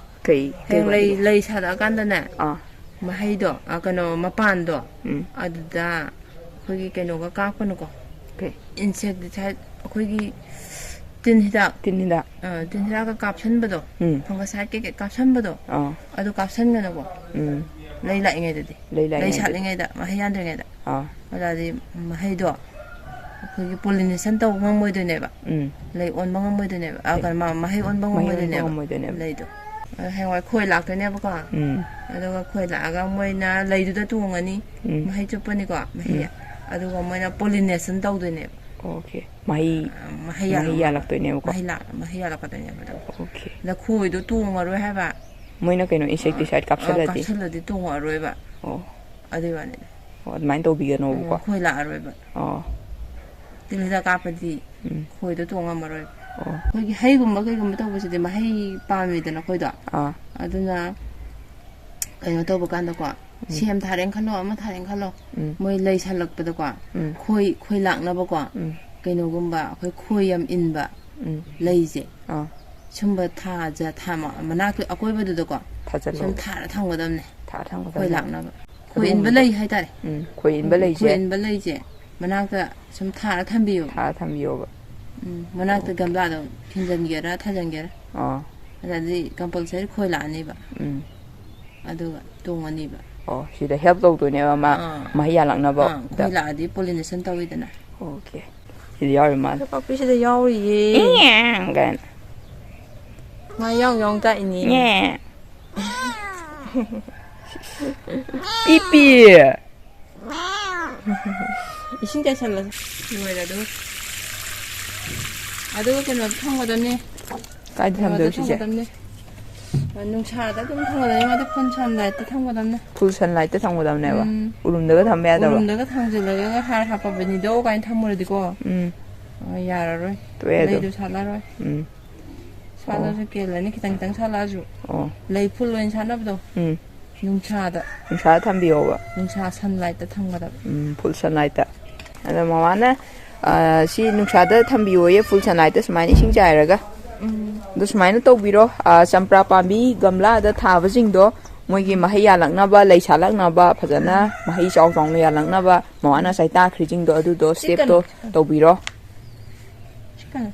ꯀꯩ, ꯀꯩ ꯍꯌꯦꯡ ꯂꯩ, ꯋꯥꯠꯂꯤꯒꯦ? ꯂꯩ ꯁꯥꯠꯂꯛꯑꯀꯥꯟꯗꯅꯦ, ꯑꯥ, ꯃꯍꯩꯗꯣ, ꯑ, ꯀꯩꯅꯣ, ꯃꯄꯥꯟꯗꯣ, ꯎꯝ, ꯑꯗꯨꯗ ꯑꯩꯈꯣꯏꯒꯤ ꯀꯩꯅꯣꯒ ꯀꯥꯞꯀꯅꯨꯀꯣ. ꯀꯩ? Insecticide, ꯑꯩꯈꯣꯏꯒꯤ ꯇꯤꯟ ꯍꯤꯗꯥꯛ. ꯇꯤꯟ ꯍꯤꯗꯥꯛ꯫ ꯑ, ꯇꯤꯟ ꯍꯤꯗꯥꯛꯀ ꯀꯥꯞꯁꯟꯕꯗꯣ, ꯎꯝ. Fungicide ꯀꯩꯀꯩ ꯀꯥꯞꯁꯟꯕꯗꯣ, ꯑꯥ, ꯑꯗꯨ ꯀꯥꯞꯁꯟꯒꯅꯨꯀꯣ. ꯎꯝ, ꯂꯩ ꯂꯥꯛꯏꯉꯩꯗꯗꯤ. ꯂꯩ ꯂꯥꯛꯏꯉꯩꯗꯗꯤ. ꯁꯥꯠꯂꯤꯉꯩꯗ, ꯃꯍꯩ ꯌꯥꯟꯗ꯭ꯔꯤꯉꯩꯗ. ꯑꯥ, ꯑꯗꯨꯗꯤ ꯃꯍꯩꯗꯣ ꯑꯩꯈꯣꯏꯒꯤ pollination ꯇꯧꯕ ꯉꯝꯃꯣꯏꯗꯣꯏꯅꯦꯕ. ꯎꯝ, ꯂꯩ ꯑꯣꯟꯕ ꯉꯝꯃꯣꯏꯗꯣꯏꯅꯦꯕ. ꯑ, ꯂꯩ-, ꯀꯩꯅꯣ, ꯃ-, ꯃꯍꯩ ꯑꯣꯟꯕ ꯃꯍꯩ ꯑꯣꯟꯕ ꯉꯝꯃꯣꯏꯗꯣꯏꯅꯦꯕ. ꯉꯝꯃꯣꯏꯗꯣꯏꯅꯦꯕ꯫ ꯂꯩꯗꯣ. ꯑꯗꯣ ꯍꯌꯦꯡꯋꯥꯏ ꯈꯣꯏ ꯂꯥꯛꯇꯣꯏꯅꯦꯕꯀꯣ. ꯎꯝ, ꯑꯗꯨꯒ ꯈꯣꯏ ꯂꯥꯛꯑꯒ ꯃꯣꯏꯅ ꯂꯩꯗꯨꯗ ꯇꯣꯡꯉꯅꯤ, ꯎꯝ. ꯃꯍꯩ ꯆꯨꯞꯄꯅꯤꯀꯣ, ꯃꯍꯩ꯫ ꯎꯝ. ꯑꯗꯨꯒ ꯃꯣꯏꯅ pollination ꯇꯧꯗꯣꯏꯅꯦꯕ. Okay. ꯃꯍꯩ, ꯑ, ꯃꯍꯩ ꯃꯍꯩ ꯌꯥꯜꯂꯛꯅꯕ. ꯌꯥꯜꯂꯛꯇꯣꯏꯅꯦꯕꯀꯣ꯫ ꯃꯍꯩ ꯂꯥꯛ-, ꯃꯍꯩ ꯌꯥꯜꯂꯛꯀꯗꯣꯏꯅꯦꯕ ꯑꯗꯨꯒ꯫ Okay. ꯑꯗ ꯈꯣꯏꯗꯣ ꯇꯣꯡꯉꯔꯣꯏ ꯍꯥꯏꯕ꯫ ꯃꯣꯏꯅ ꯀꯩꯅꯣ, insecticide ꯑ, ꯀꯥꯞꯁꯜꯂꯗꯤ? ꯀꯥꯞꯁꯜꯂꯗꯤ ꯇꯣꯡꯉꯛꯑꯔꯣꯏꯕ꯫ ꯑꯣ. ꯑꯗꯨꯏ ꯋꯥꯅꯤꯗ꯫ ꯑꯣ, ꯑꯗꯨꯃꯥꯏꯅ ꯇꯧꯕꯤꯒꯅꯣꯕꯀꯣ꯫ ꯎꯝ, ꯈꯣꯏ ꯂꯥꯛꯑꯔꯣꯏꯕ꯫ ꯑꯣ. ꯇꯤꯜ ꯍꯤꯗꯥꯛ ꯀꯥꯞꯄꯗꯤ ꯎꯝ. ꯈꯣꯏꯗꯣ ꯇꯣꯡꯉꯝꯃꯔꯣꯏꯕ꯫ ꯑꯣ. ꯑꯩꯈꯣꯏꯒꯤ ꯍꯩꯒꯨꯝꯕ ꯀꯩꯒꯨꯝꯕ ꯇꯧꯕꯁꯤꯗꯤ ꯃꯍꯩ ꯄꯥꯝꯃꯤꯗꯅ ꯑꯩꯈꯣꯏꯗꯣ꯫ ꯑꯥ. ꯑꯗꯨꯅ ꯀꯩꯅꯣ ꯇꯧꯕ ꯀꯥꯟꯗꯀꯣ, ꯁꯦꯝ ꯊꯥꯔꯦꯅ ꯈꯜꯂꯣ, ꯑꯃ ꯊꯥꯔꯦꯅ ꯈꯜꯂꯣ, ꯎꯝ. ꯃꯣꯏ ꯂꯩ ꯁꯥꯠꯂꯛꯄꯗꯀꯣ, ꯎꯝ. ꯈꯣꯏ, ꯈꯣꯏ ꯂꯥꯛꯅꯕꯀꯣ, ꯎꯝ. ꯀꯩꯅꯣꯒꯨꯝꯕ ꯑꯩꯈꯣꯏ ꯈꯣꯏ ꯌꯥꯝ ꯏꯟꯕ ꯎꯝ. ꯂꯩꯁꯦ, ꯑꯥ. ꯁꯨꯝꯕ ꯊꯥꯖ-, ꯊꯥ ꯃ-, ꯃꯅꯥꯛꯀꯤ ꯑꯀꯣꯏꯕꯗꯨꯗꯀꯣ ꯊꯥꯖꯜꯂꯣ꯫ ꯁꯨꯝ ꯊꯥꯔ ꯊꯝꯒꯗꯕꯅꯦ꯫ ꯊꯥꯔ ꯊꯝꯒꯗꯕꯅꯦ꯫ ꯈꯣꯏ ꯂꯥꯛꯅꯕ꯫ ꯈꯣꯏ ꯑꯗꯨꯒꯨꯝꯕꯗꯣ꯫ ꯏꯟꯕ ꯂꯩ ꯍꯥꯏꯇꯥꯔꯦ꯫ ꯎꯝ, ꯈꯣꯏ ꯏꯟꯕ ꯎꯝ, ꯂꯩꯁꯦ꯫ ꯈꯣꯏ ꯏꯟꯕ ꯂꯩꯁꯦ ꯃꯅꯥꯛꯇ ꯁꯨꯝ ꯊꯥꯔ ꯊꯝꯕꯤꯌꯣ꯫ ꯊꯥꯔ ꯊꯝꯕꯤꯌꯣꯕ꯫ ꯎꯝ, ꯃꯅꯥꯛꯇ ꯒꯝꯂꯥꯗꯣ ꯈꯤꯟꯖꯟꯒꯦꯔꯥ ꯊꯥꯖꯟꯒꯦꯔꯥ꯫ ꯑꯥ. ꯑꯗꯨꯗꯤ compulsory ꯈꯣꯏ ꯂꯥꯛꯑꯅꯤꯕ꯫ ꯎꯝ. ꯑꯗꯨꯒ ꯇꯣꯡꯉꯅꯤꯕ꯫ ꯑꯣ, ꯁꯤꯗ help ꯇꯧꯗꯣꯏꯅꯦꯕ ꯃꯥ ꯑꯥ꯫ ꯃꯍꯩ ꯌꯥꯜꯂꯛꯅꯕ꯫ ꯑꯥ, ꯈꯣꯏ ꯂꯥꯛꯑꯗꯤ pollination ꯇꯧꯋꯤꯗꯅ꯫ Okay. ꯁꯤꯗ ꯌꯥꯎꯔꯤ ꯃꯥꯜꯂꯦ꯫ ꯄꯥꯛꯄꯤ ꯁꯤꯗ ꯌꯥꯎꯔꯤꯌꯦ꯫ ꯏꯌꯥꯡ ꯀꯥꯏꯅ꯫ ꯃꯥ ꯌꯥꯎ ꯌꯥꯎ ꯇꯥꯛꯏꯅꯦ꯫ ꯏꯌꯥꯡ꯫ ꯄꯤꯄꯤ꯫ ꯏꯁꯤꯡ ꯆꯥꯏꯁꯜꯂꯁꯤ꯫ ꯂꯣꯏꯔꯦ ꯑꯗꯨꯒ꯫ ꯑꯗꯨꯒ ꯀꯩꯅꯣꯗ ꯊꯝꯒꯗꯕꯅꯤ꯫ ꯀꯥꯏꯗ ꯀꯩꯅꯣꯗ ꯊꯝꯗꯣꯏꯕ ꯁꯤꯁꯦ? ꯊꯝꯒꯗꯕꯅꯤ꯫ ꯅꯨꯡꯁꯥꯗ ꯑꯗꯨꯝ ꯊꯝꯒꯗꯕꯅꯤ꯫ ꯃꯥꯗꯤ ꯐꯨꯜ ꯁꯟꯂꯥꯏꯠꯇ ꯊꯝꯒꯗꯕꯅꯤ꯫ ꯐꯨꯜ ꯁꯟꯂꯥꯏꯠꯇ ꯊꯝꯒꯗꯕꯅꯦꯕ꯫ ꯎꯝ꯫ ꯎꯔꯨꯝꯗꯒ ꯊꯝꯕ ꯌꯥꯗꯕ? ꯎꯔꯨꯝꯗꯒ ꯊꯥꯡꯖꯤꯜꯂꯒ ꯍꯥꯔ ꯍꯥꯞꯄꯕꯅꯤꯗꯣ ꯀꯥꯏꯅ ꯊꯝꯃꯨꯔꯗꯤꯀꯣ꯫ ꯎꯝ꯫ ꯑ, ꯌꯥꯔꯔꯣꯏ꯫ ꯇꯣꯛꯑꯦ ꯑꯗꯨꯝ꯫ ꯂꯩꯗꯣ ꯁꯥꯠꯂꯔꯣꯏ꯫ ꯎꯝ꯫ ꯁꯥꯠꯂꯁꯨ ꯑꯣ꯫ ꯀꯦꯜꯂꯅꯤ, ꯈꯤꯇꯪ ꯈꯤꯇꯪ ꯁꯥꯠꯂꯛꯑꯁꯨ꯫ ꯑꯣ꯫ ꯂꯩ ꯐꯨꯜ ꯑꯣꯏꯅ ꯁꯥꯠꯅꯕꯗꯣ꯫ ꯎꯝ꯫ ꯅꯨꯡꯁꯥꯗ꯫ ꯅꯨꯡꯁꯥꯗ ꯊꯝꯕꯤꯌꯣꯕ꯫ ꯅꯨꯡꯁꯥ ꯁꯟꯂꯥꯏꯠꯇ ꯊꯝꯒꯗꯕ꯫ ꯎꯝ, ꯐꯨꯜ ꯁꯟꯂꯥꯏꯠꯇ꯫ ꯑꯗꯣ ꯃꯃꯥꯅ, ꯑ, ꯁꯤ ꯅꯨꯡꯁꯥꯗ ꯊꯝꯕꯤꯌꯣꯌꯦ, ꯐꯨꯜ ꯁꯟꯂꯥꯏꯠꯇ ꯁꯨꯃꯥꯏꯅ ꯏꯁꯤꯡ ꯆꯥꯏꯔꯒ꯫ ꯎꯝ꯫ ꯑꯗꯨ ꯁꯨꯃꯥꯏꯅ ꯇꯧꯕꯤꯔꯣ꯫ ꯑ, ꯆꯝꯄ꯭ꯔꯥ ꯄꯥꯝꯕꯤ ꯒꯝꯂꯥꯗ ꯊꯥꯕꯁꯤꯡꯗꯣ ꯃꯣꯏꯒꯤ ꯃꯍꯩ ꯌꯥꯜꯂꯛꯅꯕ, ꯂꯩ ꯁꯥꯠꯂꯛꯅꯕ, ꯐꯖꯅ ꯃꯍꯩ ꯆꯥꯎ ꯆꯥꯎꯅ ꯌꯥꯜꯂꯛꯅꯕ ꯃꯃꯥꯅ ꯉꯁꯥꯏ ꯇꯥꯛꯈ꯭ꯔꯤꯁꯤꯡꯗꯣ ꯑꯗꯨꯗꯣ ꯆꯤꯛꯀꯅꯨ, ꯁ꯭ꯇꯦꯞꯇꯣ ꯆꯤꯛꯀꯅꯨ꯫ ꯇꯧꯕꯤꯔꯣ꯫ ꯆꯤꯛꯀꯅꯨ, ꯆꯤꯛꯀꯅꯨ꯫